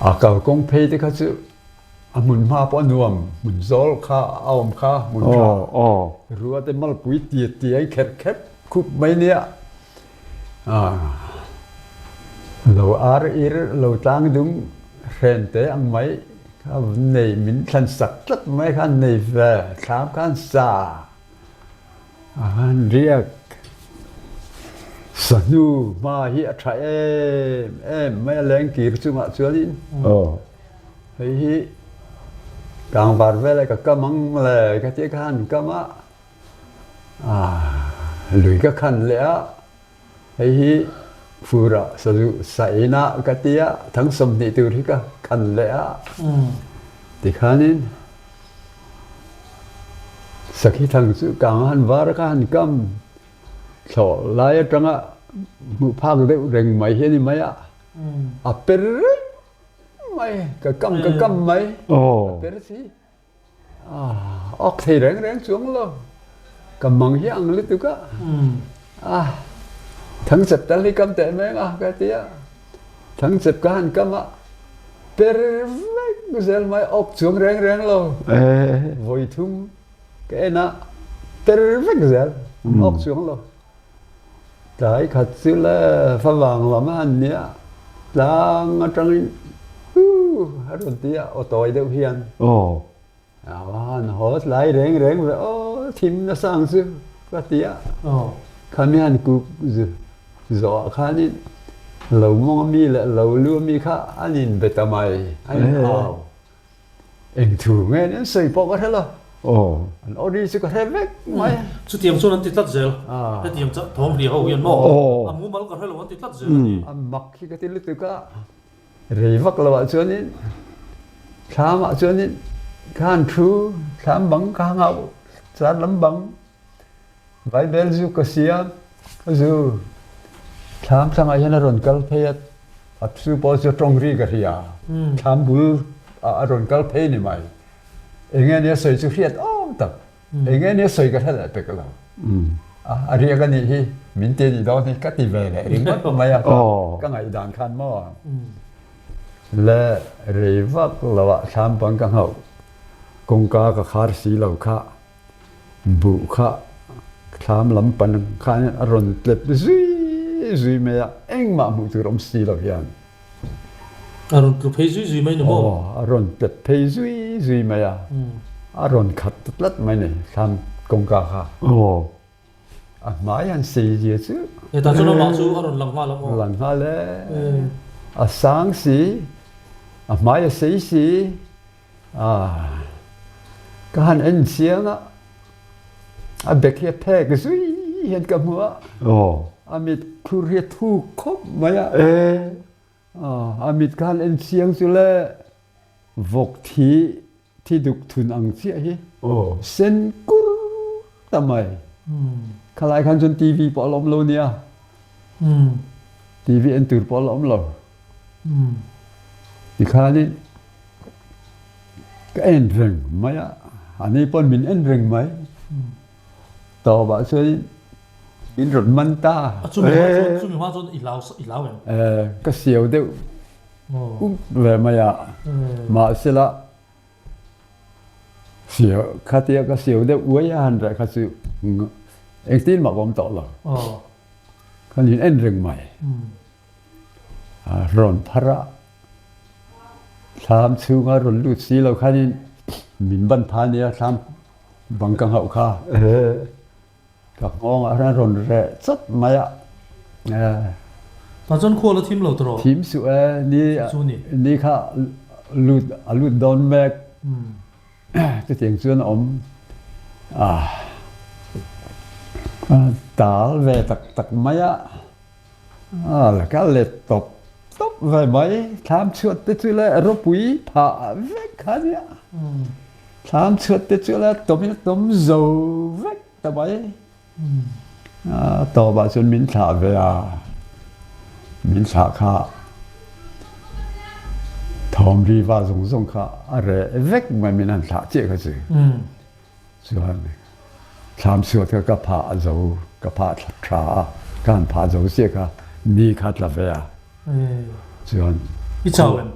A kalkawng phei te kha chu a hmun hma pawh a nuam, hmun zawl kha a awm kha hmun tha. Rua te malpui tiat tiai kherh kherh khup mai nia. Lo ar ir lo tlang dung hren te ang mai kha nei min thlan sak tlat mai khan nei ve thlam khan sa. A han riak. Sahnu hma hi a tha em em mai a lengkir chungah chuanin hei hi kangvar veleh ka kam ang le ka tia ka han kam a, lui ka khan leh a, hei hi furah sazu sainah ka tia thang 20 tur hi ka khan leh a tikhanin Sakhi thang chu kang a han var a, ka han kam thlawh lai atanga hmuh phak deuh reng mai hi a ni mai a, a per reng mai, ka kam ka kam mai, a per si, awk thei reng reng chuang lo, ka mang hi ang lutuk a, a thangchep tal hi kam teh meng a ka ti a. Thangchep ka han kam a, per vek zel mai awk chuang reng reng lo. Vawi thum ka en a, per vek zel awk chuang lo. Tlai khat chu le favang lam a han nia, tlang atangin huu a rawn ti a, aw tawi deuh hian. A han haw tlai reng reng ve aw thim nasa ang chu ka ti a. Khami han kuk zawh ah khanin lo mawng ami leh lo lu ami kha an in be ta mai, an in au. Eng thu nge ni an sawi pawh ka hre lo. An aw ri chu ka hre vek mai. Chutiang chuan an ti tlat zel. Hetiang thawm hria ho hian maw a mumal ka hre lo an ti tlat zel a ni. A mak hi ka ti lutuk a. Rei vak lo ah chuanin thlam ah chuanin ka han thu, thlam bang ka hangau, car lam bang, Bible zu ka siam, ka zu. Thlam thlang ah hian a rawn kal phei a, a chu pawh chu tawng ri ka hria. Thlam bul ah a rawn kal phei ni mai. Enge nia sawi chu hriat awm tak. Enge nia sawi ka hre leh pek lo. A riak a nih hi min ti a nih dawn hi ka ti ve leh ringawt mai a ka ngaihdan khan maw le rei vak lo ah thlam bang ka nghauh kawngka ka khar si lo kha buh kha thlam lam pan khan a rawn tlep zui zui mai a engmah hmuh tur awm si lo hian. A rawn tlu phei zui zui mai ni maw? Aw, a rawn tlet phei zui zui mai a. A rawn khat ta tlat mai ni, thlam kawngka kha. Aw. A hmai han sei zia chu. Hetah chuan amah chu a rawn lang nghal ang aw. Lang nghal e. A sang si, a hmai a sei si. Ah, ka han en chiang a, a bek hi a phek zui hian ka hmu a. Aw. A mit khur hi a thuk khawp mai a. E. A mit ka han en chiang chu le vawk thi thi duk thun ang chiah hi. Aw. Sen kur ta mai. Khalai khan chuan TV pawh a la awm lo nia. TV en tur pawh a la awm lo. Tikhanin ka en reng mai a, ani pawn min en reng mai. Tawpah chuan min rawn man ta. Chumi hma chuan chumi hma chuan i hlau i hlau em? Ka siau deuh up ve mai a, mahsela siau khatia ka siau deuh uai a han reh kha chu engtin mah ka awm tawh lo. Khan in en reng mai. A rawn phar a, thlam chhunga rawn lut si lo khanin min ban pha nia thlam bang ka nghauh kha. Ka nghawngah khan rawn reh chawt mai a. Tah chuan khual a thim lo tawh rawh. Thim suh e, ni ni kha lut a lut dawn mek. Chutiang chuan a awm a, a tal ve tak tak mai a. A la kal let tawp tawp ve mai. Thlam chhuat te chu le ropui phah vek kha nia. Thlam chhuat te chu le tawm in a tawm zo vek ta mai. A tawpah chuan min thlah ve a. Min thlah kha thawm ri va zawng zawng kha a reh vek mai min han thlah chiah kha chu. Chuan thlam chhuat kha ka phah zo ka phah tha a, ka han phah zo chiah kha ni kha tla ve a. Chuan I chau em?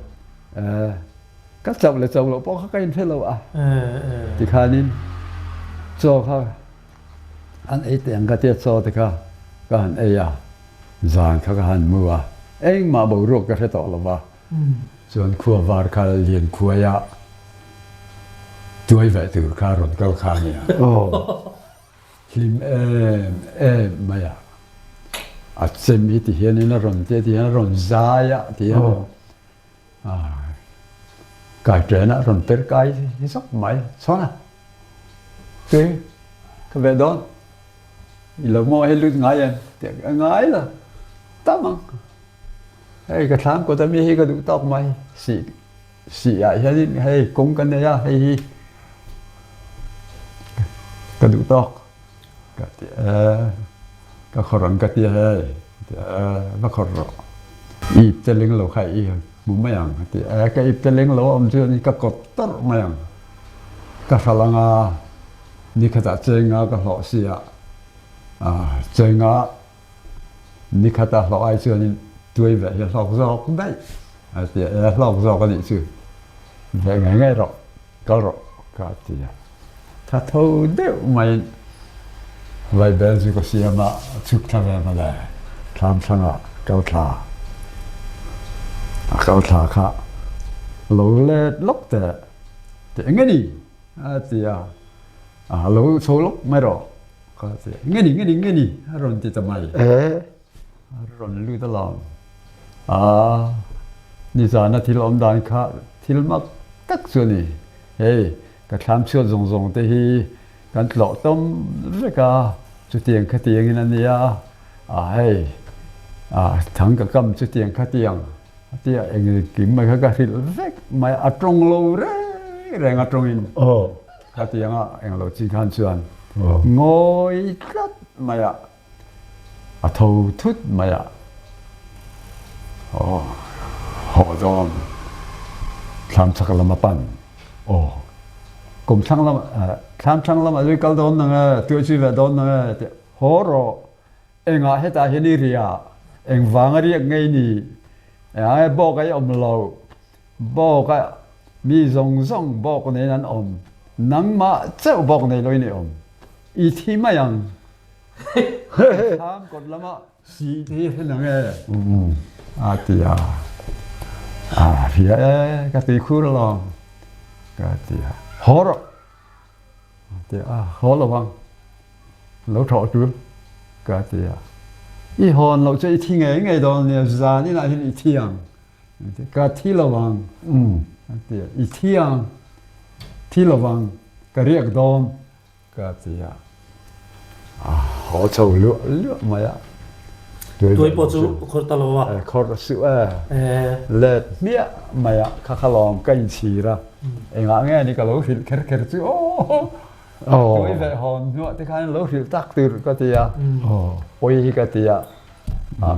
Ka chauh leh chauh loh pawh kha ka inhre lo a. Tikhanin chaw kha an ei teh ang ka tia chaw te kha ka han ei a, zan kha ka han mu a, engmah boruak ka hre tawh lo va. Chuan khua var kha lian khuaia tuai veh tur kha rawn kal kha a nia. Hlim em em mai a, a chem hi ti hianin a rawn tia ti hian a rawn zai a ti hian Kai ṭen ah rawn per kai zawk mai chhawn a, Tui ka ve dawn, i lo maw hei lut ngai em? Tiah ka ngai lo tam ang, hei ka thlam kawt ami hi ka duh tawk mai, sih sih ah hianin hei kawng ka nei a hei hi ka duh tawk. Ka ti e, ka khawr ang ka ti a hei, a ti e, va khawr rawh. I ip te ling lo kha i hmu mai ang, a ti e, ka ip te ling lo a awm chuan ka kawt tawrh mai ang. Ka hral anga nikhatah chenga ka hlawh si a, chenga nikhatah hlawh ai chuanin tuai veh hi a hlawk zawk daih, a ti e, hlawk zawk a nih chu, veh ngei ngei rawh. Kal rawh ka ti a. Tha tho deuh maiin vaibel chu ka siam a, chhuk thla ve mawle. Thlam thlangah kal thla, a kal thla kha lo let lawk teh teh eng nge ni a ti a, a lo chho lawk mai rawh ka ti a, nge ni nge ni nge ni a rawn ti ta mai. A rawn lut alawm. Aa, nizana thil awm dan kha thil mak tak chu a ni. Hei, ka thlam chhuat zawng zawng te hi kan tlawh tawm vek a, chutiang khatiangin a nia. Aa, hei, aa, thang ka kam chutiang khatiang a tia engkim mai kha ka hrilh vek mai a, a tawng lo reng reng a tawngin. Khatianga englo chi khan chuan ngawi tlat mai a. A tho thut mai a, aw haw dawn thlam chak lam a pan, aw kum thlang lam thlam thlang lam a zui kal dawn nang e, tuai zui ve dawn nang e tih haw rawh, engah hetah hian i riah, engvang a riak ngei ni, engah nge bawk a i awm loh, bawk a mi zawng zawng bawk nen an awm, nangmah chauh bawk nei loin i awm, i thi mai ang. Thlam kawt lamah si te hi hlen ang e a ti a, a hria e ka ti khur alawm ka ti a, haw rawh a ti a, haw lo ang lo thawh tul ka ti a, i hawn loh chu i thi ngei ngei dawn nia zan inah hian i thi ang ka thi lo ang a ti a, i thi ang thi lo ang ka riak dawn. Ka ti a, a haw chho luah luah mai a. Tuai pawh chu khawr ta lo a. Khawr suh e. Let hmiah mai a, kha kha lawm ka inchhir a. Engah nge ni ka lo hrilh kher kher chu aw. Tuai ve hawn hnuah te khan lo hrilh tak tur ka ti a. Pawi hi ka ti a.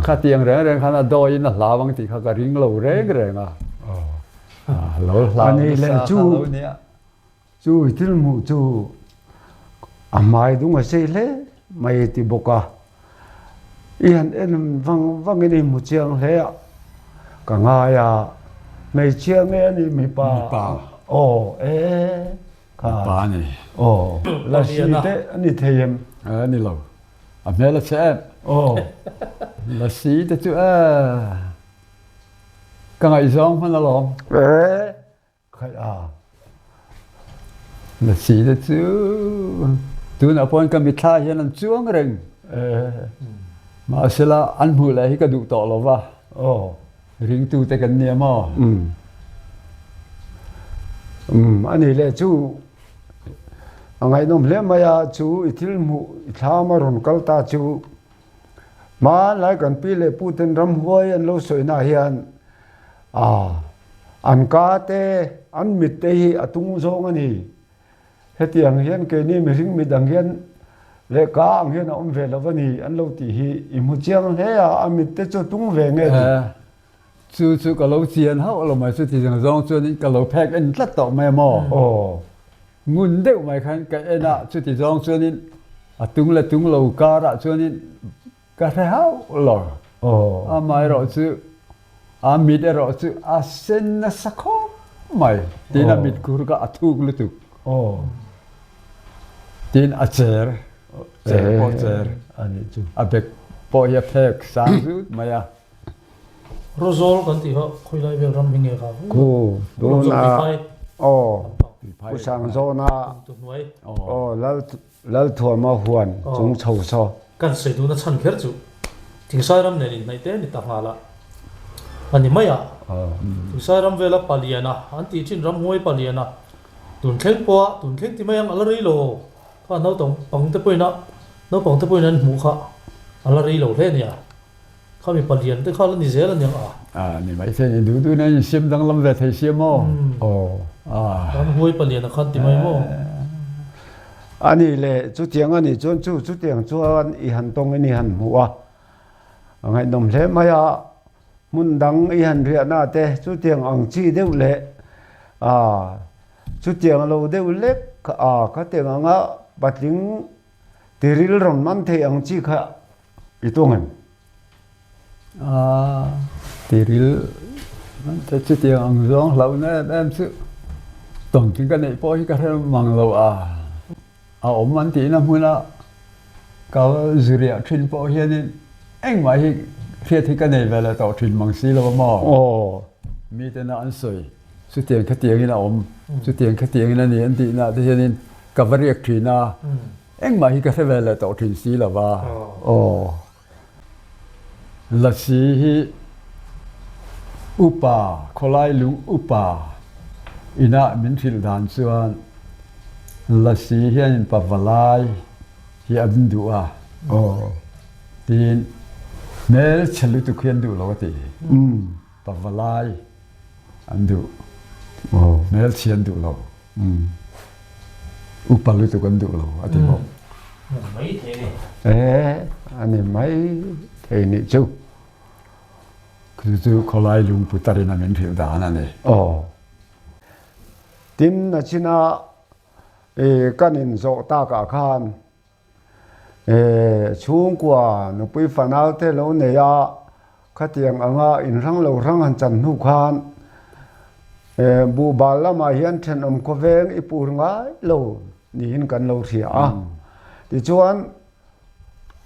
Khatiang reng reng khan a dawiin a hlau ang tih kha ka ring lo reng reng a. Lo hlau nasa kha lo nia. Chu thil hmuh chu a hmai dung a sei hle mai ti bawk a, i han en vang vangin i hmu chiang hle a, ka ngai a, hmeichhia nge a nih mipa? Mipa. Aw e kha. Mipa a ni. Aw, Lasi te a ni thei em? A ni lo, a hmel a chhe em? Aw. Lasi te chu e, ka ngaihzawng hman alawm. E. Khaih a. Na si te chu tunah pawhin ka mitthla hian an chuang reng. Mahsela an hmuh leh hi ka duh tawh lo va. Aw. Ringtu te kan nia maw? Um, ani leh chu a ngaihnawm hle mai a, chu i thil hmuh i thlam a rawn kal ta chu Hmanlai kan pi leh pu ten ramhuai an lo sawina hian an ka te, an mit te hi a tung zawng a ni. Hetiang hian keini mihring mit ang hian Lehka ang hian a awm ve lo a ni an lo tih hi i hmu chiang hle a, a mit te chu tung ve nge ni? Chu chu ka lo chian hauh lo mai, chuti zawng zawng chuanin ka lo phek en tlat tawh mai a maw? Aw. Ngun deuh mai khan ka en a, chuti zawng chuanin a tung leh tung lo karah chuanin ka hre hauh lo. Aw. Amaherawhchu a mit erawh chu a sen nasa khawp mai, tin a mit khur kha a thuk lutuk. Aw. Tin a cher, cher pawh cher, a bek pawh hi a phek sang zut mai a. Rawzawl kan tih kha khawilai vel ram hi nge kha? Khu tuna aw Pu Sangzawna aw Lalthuama huan chung chho saw. Kan sawi duhna chhan kher chu Thingsai ram nen inhnaih te ni ta nghal a a ni mai a. Thingsai ram vela Paliana an tih thin ramhuai Paliana tun thleng pawha tun thleng ti mai ang a la rei lo kha naupang te pawhin a naupang te pawhin an hmuh kha a la rei lo hle a nia. Kha mi palian te kha la ni zel a niang a. A ni mai thei ni duh duh in siam danglam ve thei sia maw? Aw. Kan huai palian a khan ti mai maw? A ni le, chutiang a nih chuan chu chutiang chuan i han tawng in i han hmuh a, a ngaihnawm hle mai a, hmun dang i han riahna te chutiang ang chi deuh leh a chutiang lo deuh lek a khatiang anga patling tiril rawn man thei ang chi kha I tung em? A tiril te chutiang ang zawng hlauhna em em chu tawngtling ka neih pawh hi ka hre mang lo a. A awm an tihna hmuna ka zuriah thin pawh hianin engmah hi hriat hi ka nei ve leh tawh thin mang si lo a maw? Aw. Mitena an sawi chutiang khatiangin a awm, chutiang khatiangin a ni an tihna te hianin ka va riak thin a. Engmah hi ka hre ve leh tawh thin si lo va. Aw. Lasi hi upa, khawlai lung upa inah min hrilh dan chuan Lasi hianin pavalai hi an duh a. Aw. Tiin hmelchhe lutuk hi an duh lo a ti. Pavalai an duh. Aw. Hmelchhe an duh lo. Upa lutuk an duh lo a ti bawk. Mai thei ni. Eh, a ni mai thei nih chu. Chu chu khawlai lungpu tarin a min hrilh dan a ni. Aw. Tin, nachina kan inzawh takah khan Chhungkua nupui fanau te lo nei a, khatiang anga inhrang lo hrang han chan hnu khan buhbal lamah hian thenawm khawveng i pur ngai lo niin kan lo hria a. Tichuan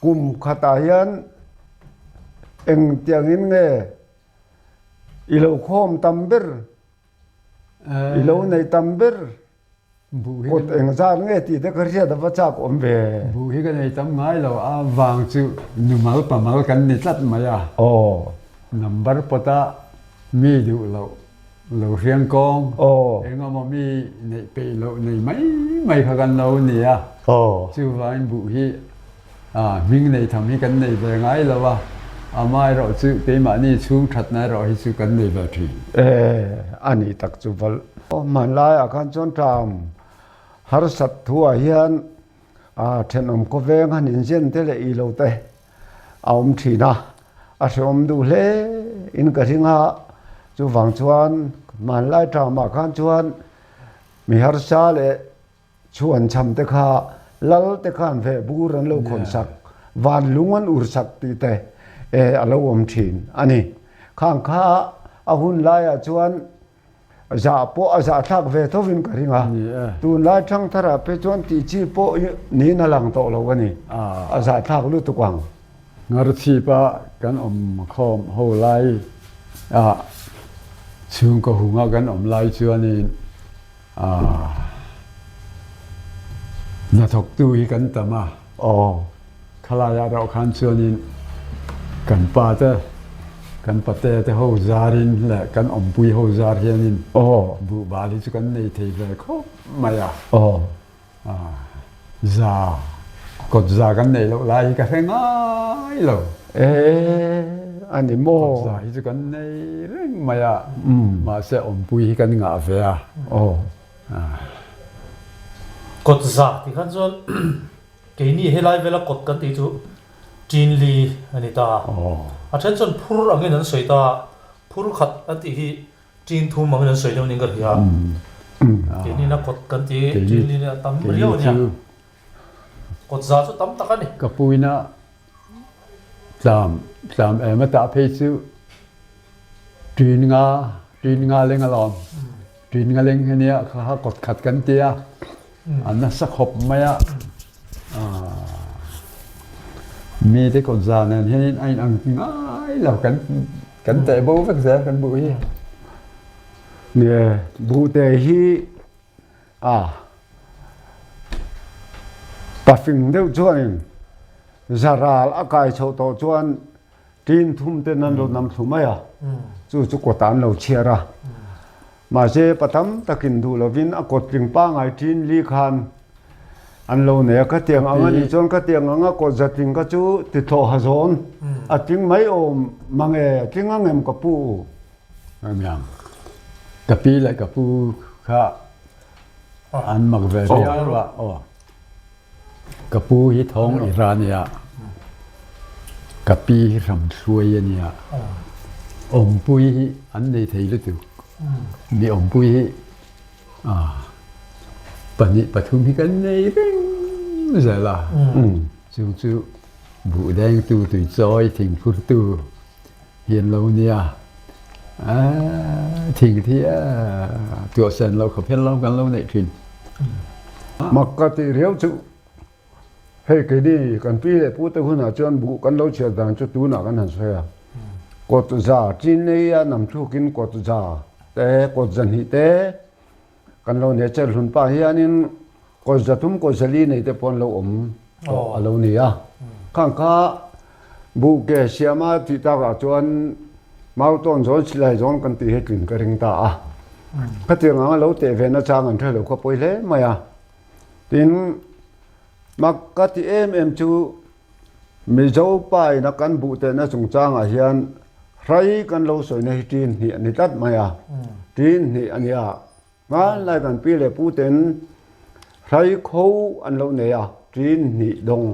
kum khatah hian engtiangin nge i lo khawm tam ber, i lo nei tam ber? Kut eng zat nge tih te ka hriat a va chak awm ve. Buh hi ka nei tam ngai lo, a vang chu numal pamal kan ni tlat mai a. Aw. Number pawt a mi duh loh lo hriang kawng. Aw. Eng emaw mi neih peih loh nei mai mai kha kan lo ni a. Aw. Chuvangin buh hi hming nei tham hi kan nei ve ngai lo a, amaherawh chu keimahni chhung thatna erawh hi chu kan nei ve thin. E, a ni tak chu val. Hmanlaiah khan chuan ṭam harsat thuah hian thenawm khawveng han inzen te leh ilo te a awm thin a, a hrehawm duh hle in ka ring a, chuvang chuan hmanlai ṭamah khan chuan mi harsa leh Chhuan chham te kha lal te khan veh bur an lo khawn sak, van lung an ur sak tih te a lo awm thin a ni. Khang kha a hun laiah chuan zah pawh a zahthlak ve thovin ka ring a, tunlai thangtharah phei chuan tih chi pawh niin a lang tawh lo a ni, a zahthlak lutuk ang. Ngarchhipa kan awm khawm ho lai ah chhungkaw hunga kan awm lai chuanin Hnathawktu hi kan tam a. Aw. Khalaiah erawh khan chuanin kan pa te, kan pate te ho zarin leh kan awmpui ho zar hianin Aw. buhbal hi chu kan nei thei ve khawp mai a. Aw. Za, kawt za kan neih loh lai hi ka hre ngai lo. Ee, a ni maw? Kawt za hi chu kan nei reng mai a, mahse awmpui hi kan ngah ve a. Aw. Kawt za tih khan chuan Keini helai vela kawt kan tih chu Ṭinli a ni ta. A ṭhen chuan phur angin an sawi ta, phur khat an tih hi ṭin thum angin an sawi deuh niin ka hria. Keini na kawt kan tih Ṭinli nia tam riau a nia. Kawt za chu tam tak a ni. Ka puina tlam tlam em a tah phei chu ṭin nga ṭin nga leng alawm. Ṭin nga leng hi nia kha kha kawt khat kan tia a nasa khawp mai a. Mite kawt za nen hianin a inang ngai lo kan kan teh bo vek zel kan buh hi. Nie buhte hi a pafing deuh chuanin zaral a kai chhoh tawh chuan Tin thum ten an lo nam thlu mai a, chu chu kawtah an lo chhiar a. Mahse pa tam takin duh lovin a kawt tling pangai tin li khan an lo nei a, khatiang ang a nih chuan khatiang anga kawt za tling kha chu ti thlawh ha zawn a tling mai awm mang e, a tling ang em ka pu? Amiang, ka pi leh ka pu kha an mak ve viau a, aw. Ka pu hi thawng i ra nia, ka pi hi hramhruai a nia, awmpui hi an nei thei lutuk, mi awmpui hi pahnih pathum hi kan nei reng zel a, chung chu buhdengtu tuichawi thingphurtu hi an lo nia, thing thi tuahsen lo khawp hian lo kan lo neih thin. Mak ka tih riau chu hei keini kan pi leh pute hunah chuan buh kan lo chhiar dan chu tunah kan han sawi a, kawt za chin nei a nam thlukin kawt za te kawt za hnih te kan lo nei a, Cherhlun pa hianin kawt za thum kawt za li nei te pawh an lo awm tawh a lo ni a, khang kha buh ke siama tih takah chuan Mautawn zawn silai zawn kan tih hi tlin ka ring ta a. Khatiang anga lo teh ve nachang an hre lo kha pawi hle mai a. Tin, mak ka ti em em chu Mizo paina kan buh tehna chungchangah hian hrai kan lo sawina hi ṭin hnih a ni tlat mai a. Ṭin hnih a nia. Hmanlai kan pi leh pu ten hrai kho an lo nei a, ṭin hnih dawng.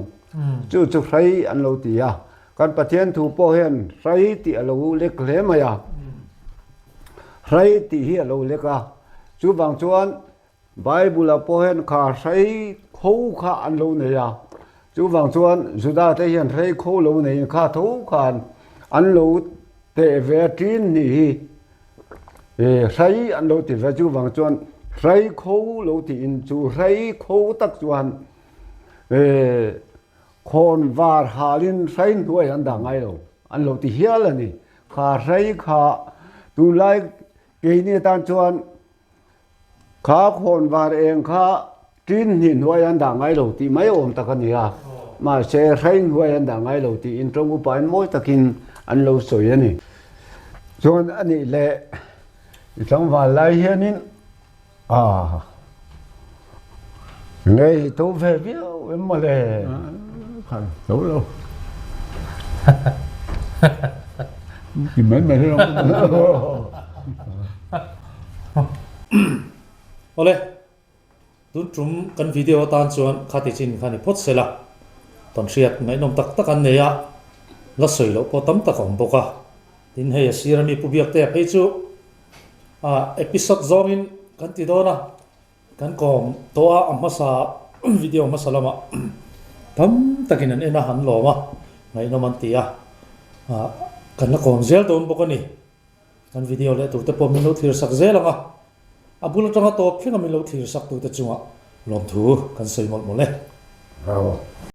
Chu chu hrai an lo ti a. Kan Pathian thu pawh hian hrai tih a lo lek hle mai a. Hrai tih hi a lo lek a. Chuvang chuan Bible-ah pawh hian kha hrai kho kha an lo nei a. Chuvang chuan Juda te hian hrai kho lo neiin kha tho khan an lo teh ve a ṭin hnih hi. Hrai an lo ti ve chuvang chuan hrai kho lo tiin chu hrai kho tak chuan khawn var halin hrai hnuai an dah ngai lo an lo ti hial a ni. Kha hrai kha tunlai keini atan chuan Kha khawnvar eng kha ṭin hnih hnuai an dah ngai lo tih mai awm tak a ni a, mahse hrei hnuai an dah ngai lo tiin ṭawng upain mawi takin an lo sawi a ni. Chuan a nih leh i tlangval lai hianin a ngei to ve viau em mawle? Kha to lo. Ti mai mai hi lo. Awle, tun tum kan video atan chuan khati chin kha ni phawt sela, tawn hriat ngaihnawm tak tak an nei a, la sawi loh pawh tam tak a awm bawk a. Tin hei a sir ami Pu Biaktea phei chu ah episode zawngin kan ti dawn a, Kan kawm tawh a, a hmasa video hmasa lamah tam takin an en a, an lawm a, ngaihnawm an ti a, kan la kawm zel dawn bawk a ni. Kan video leh turte pawh min lo thlir sak zel ang a, a bul atanga tawp thlenga min lo thlir sak tute chungah lawmthu kan sawi mawlh mawlh e. Bravo.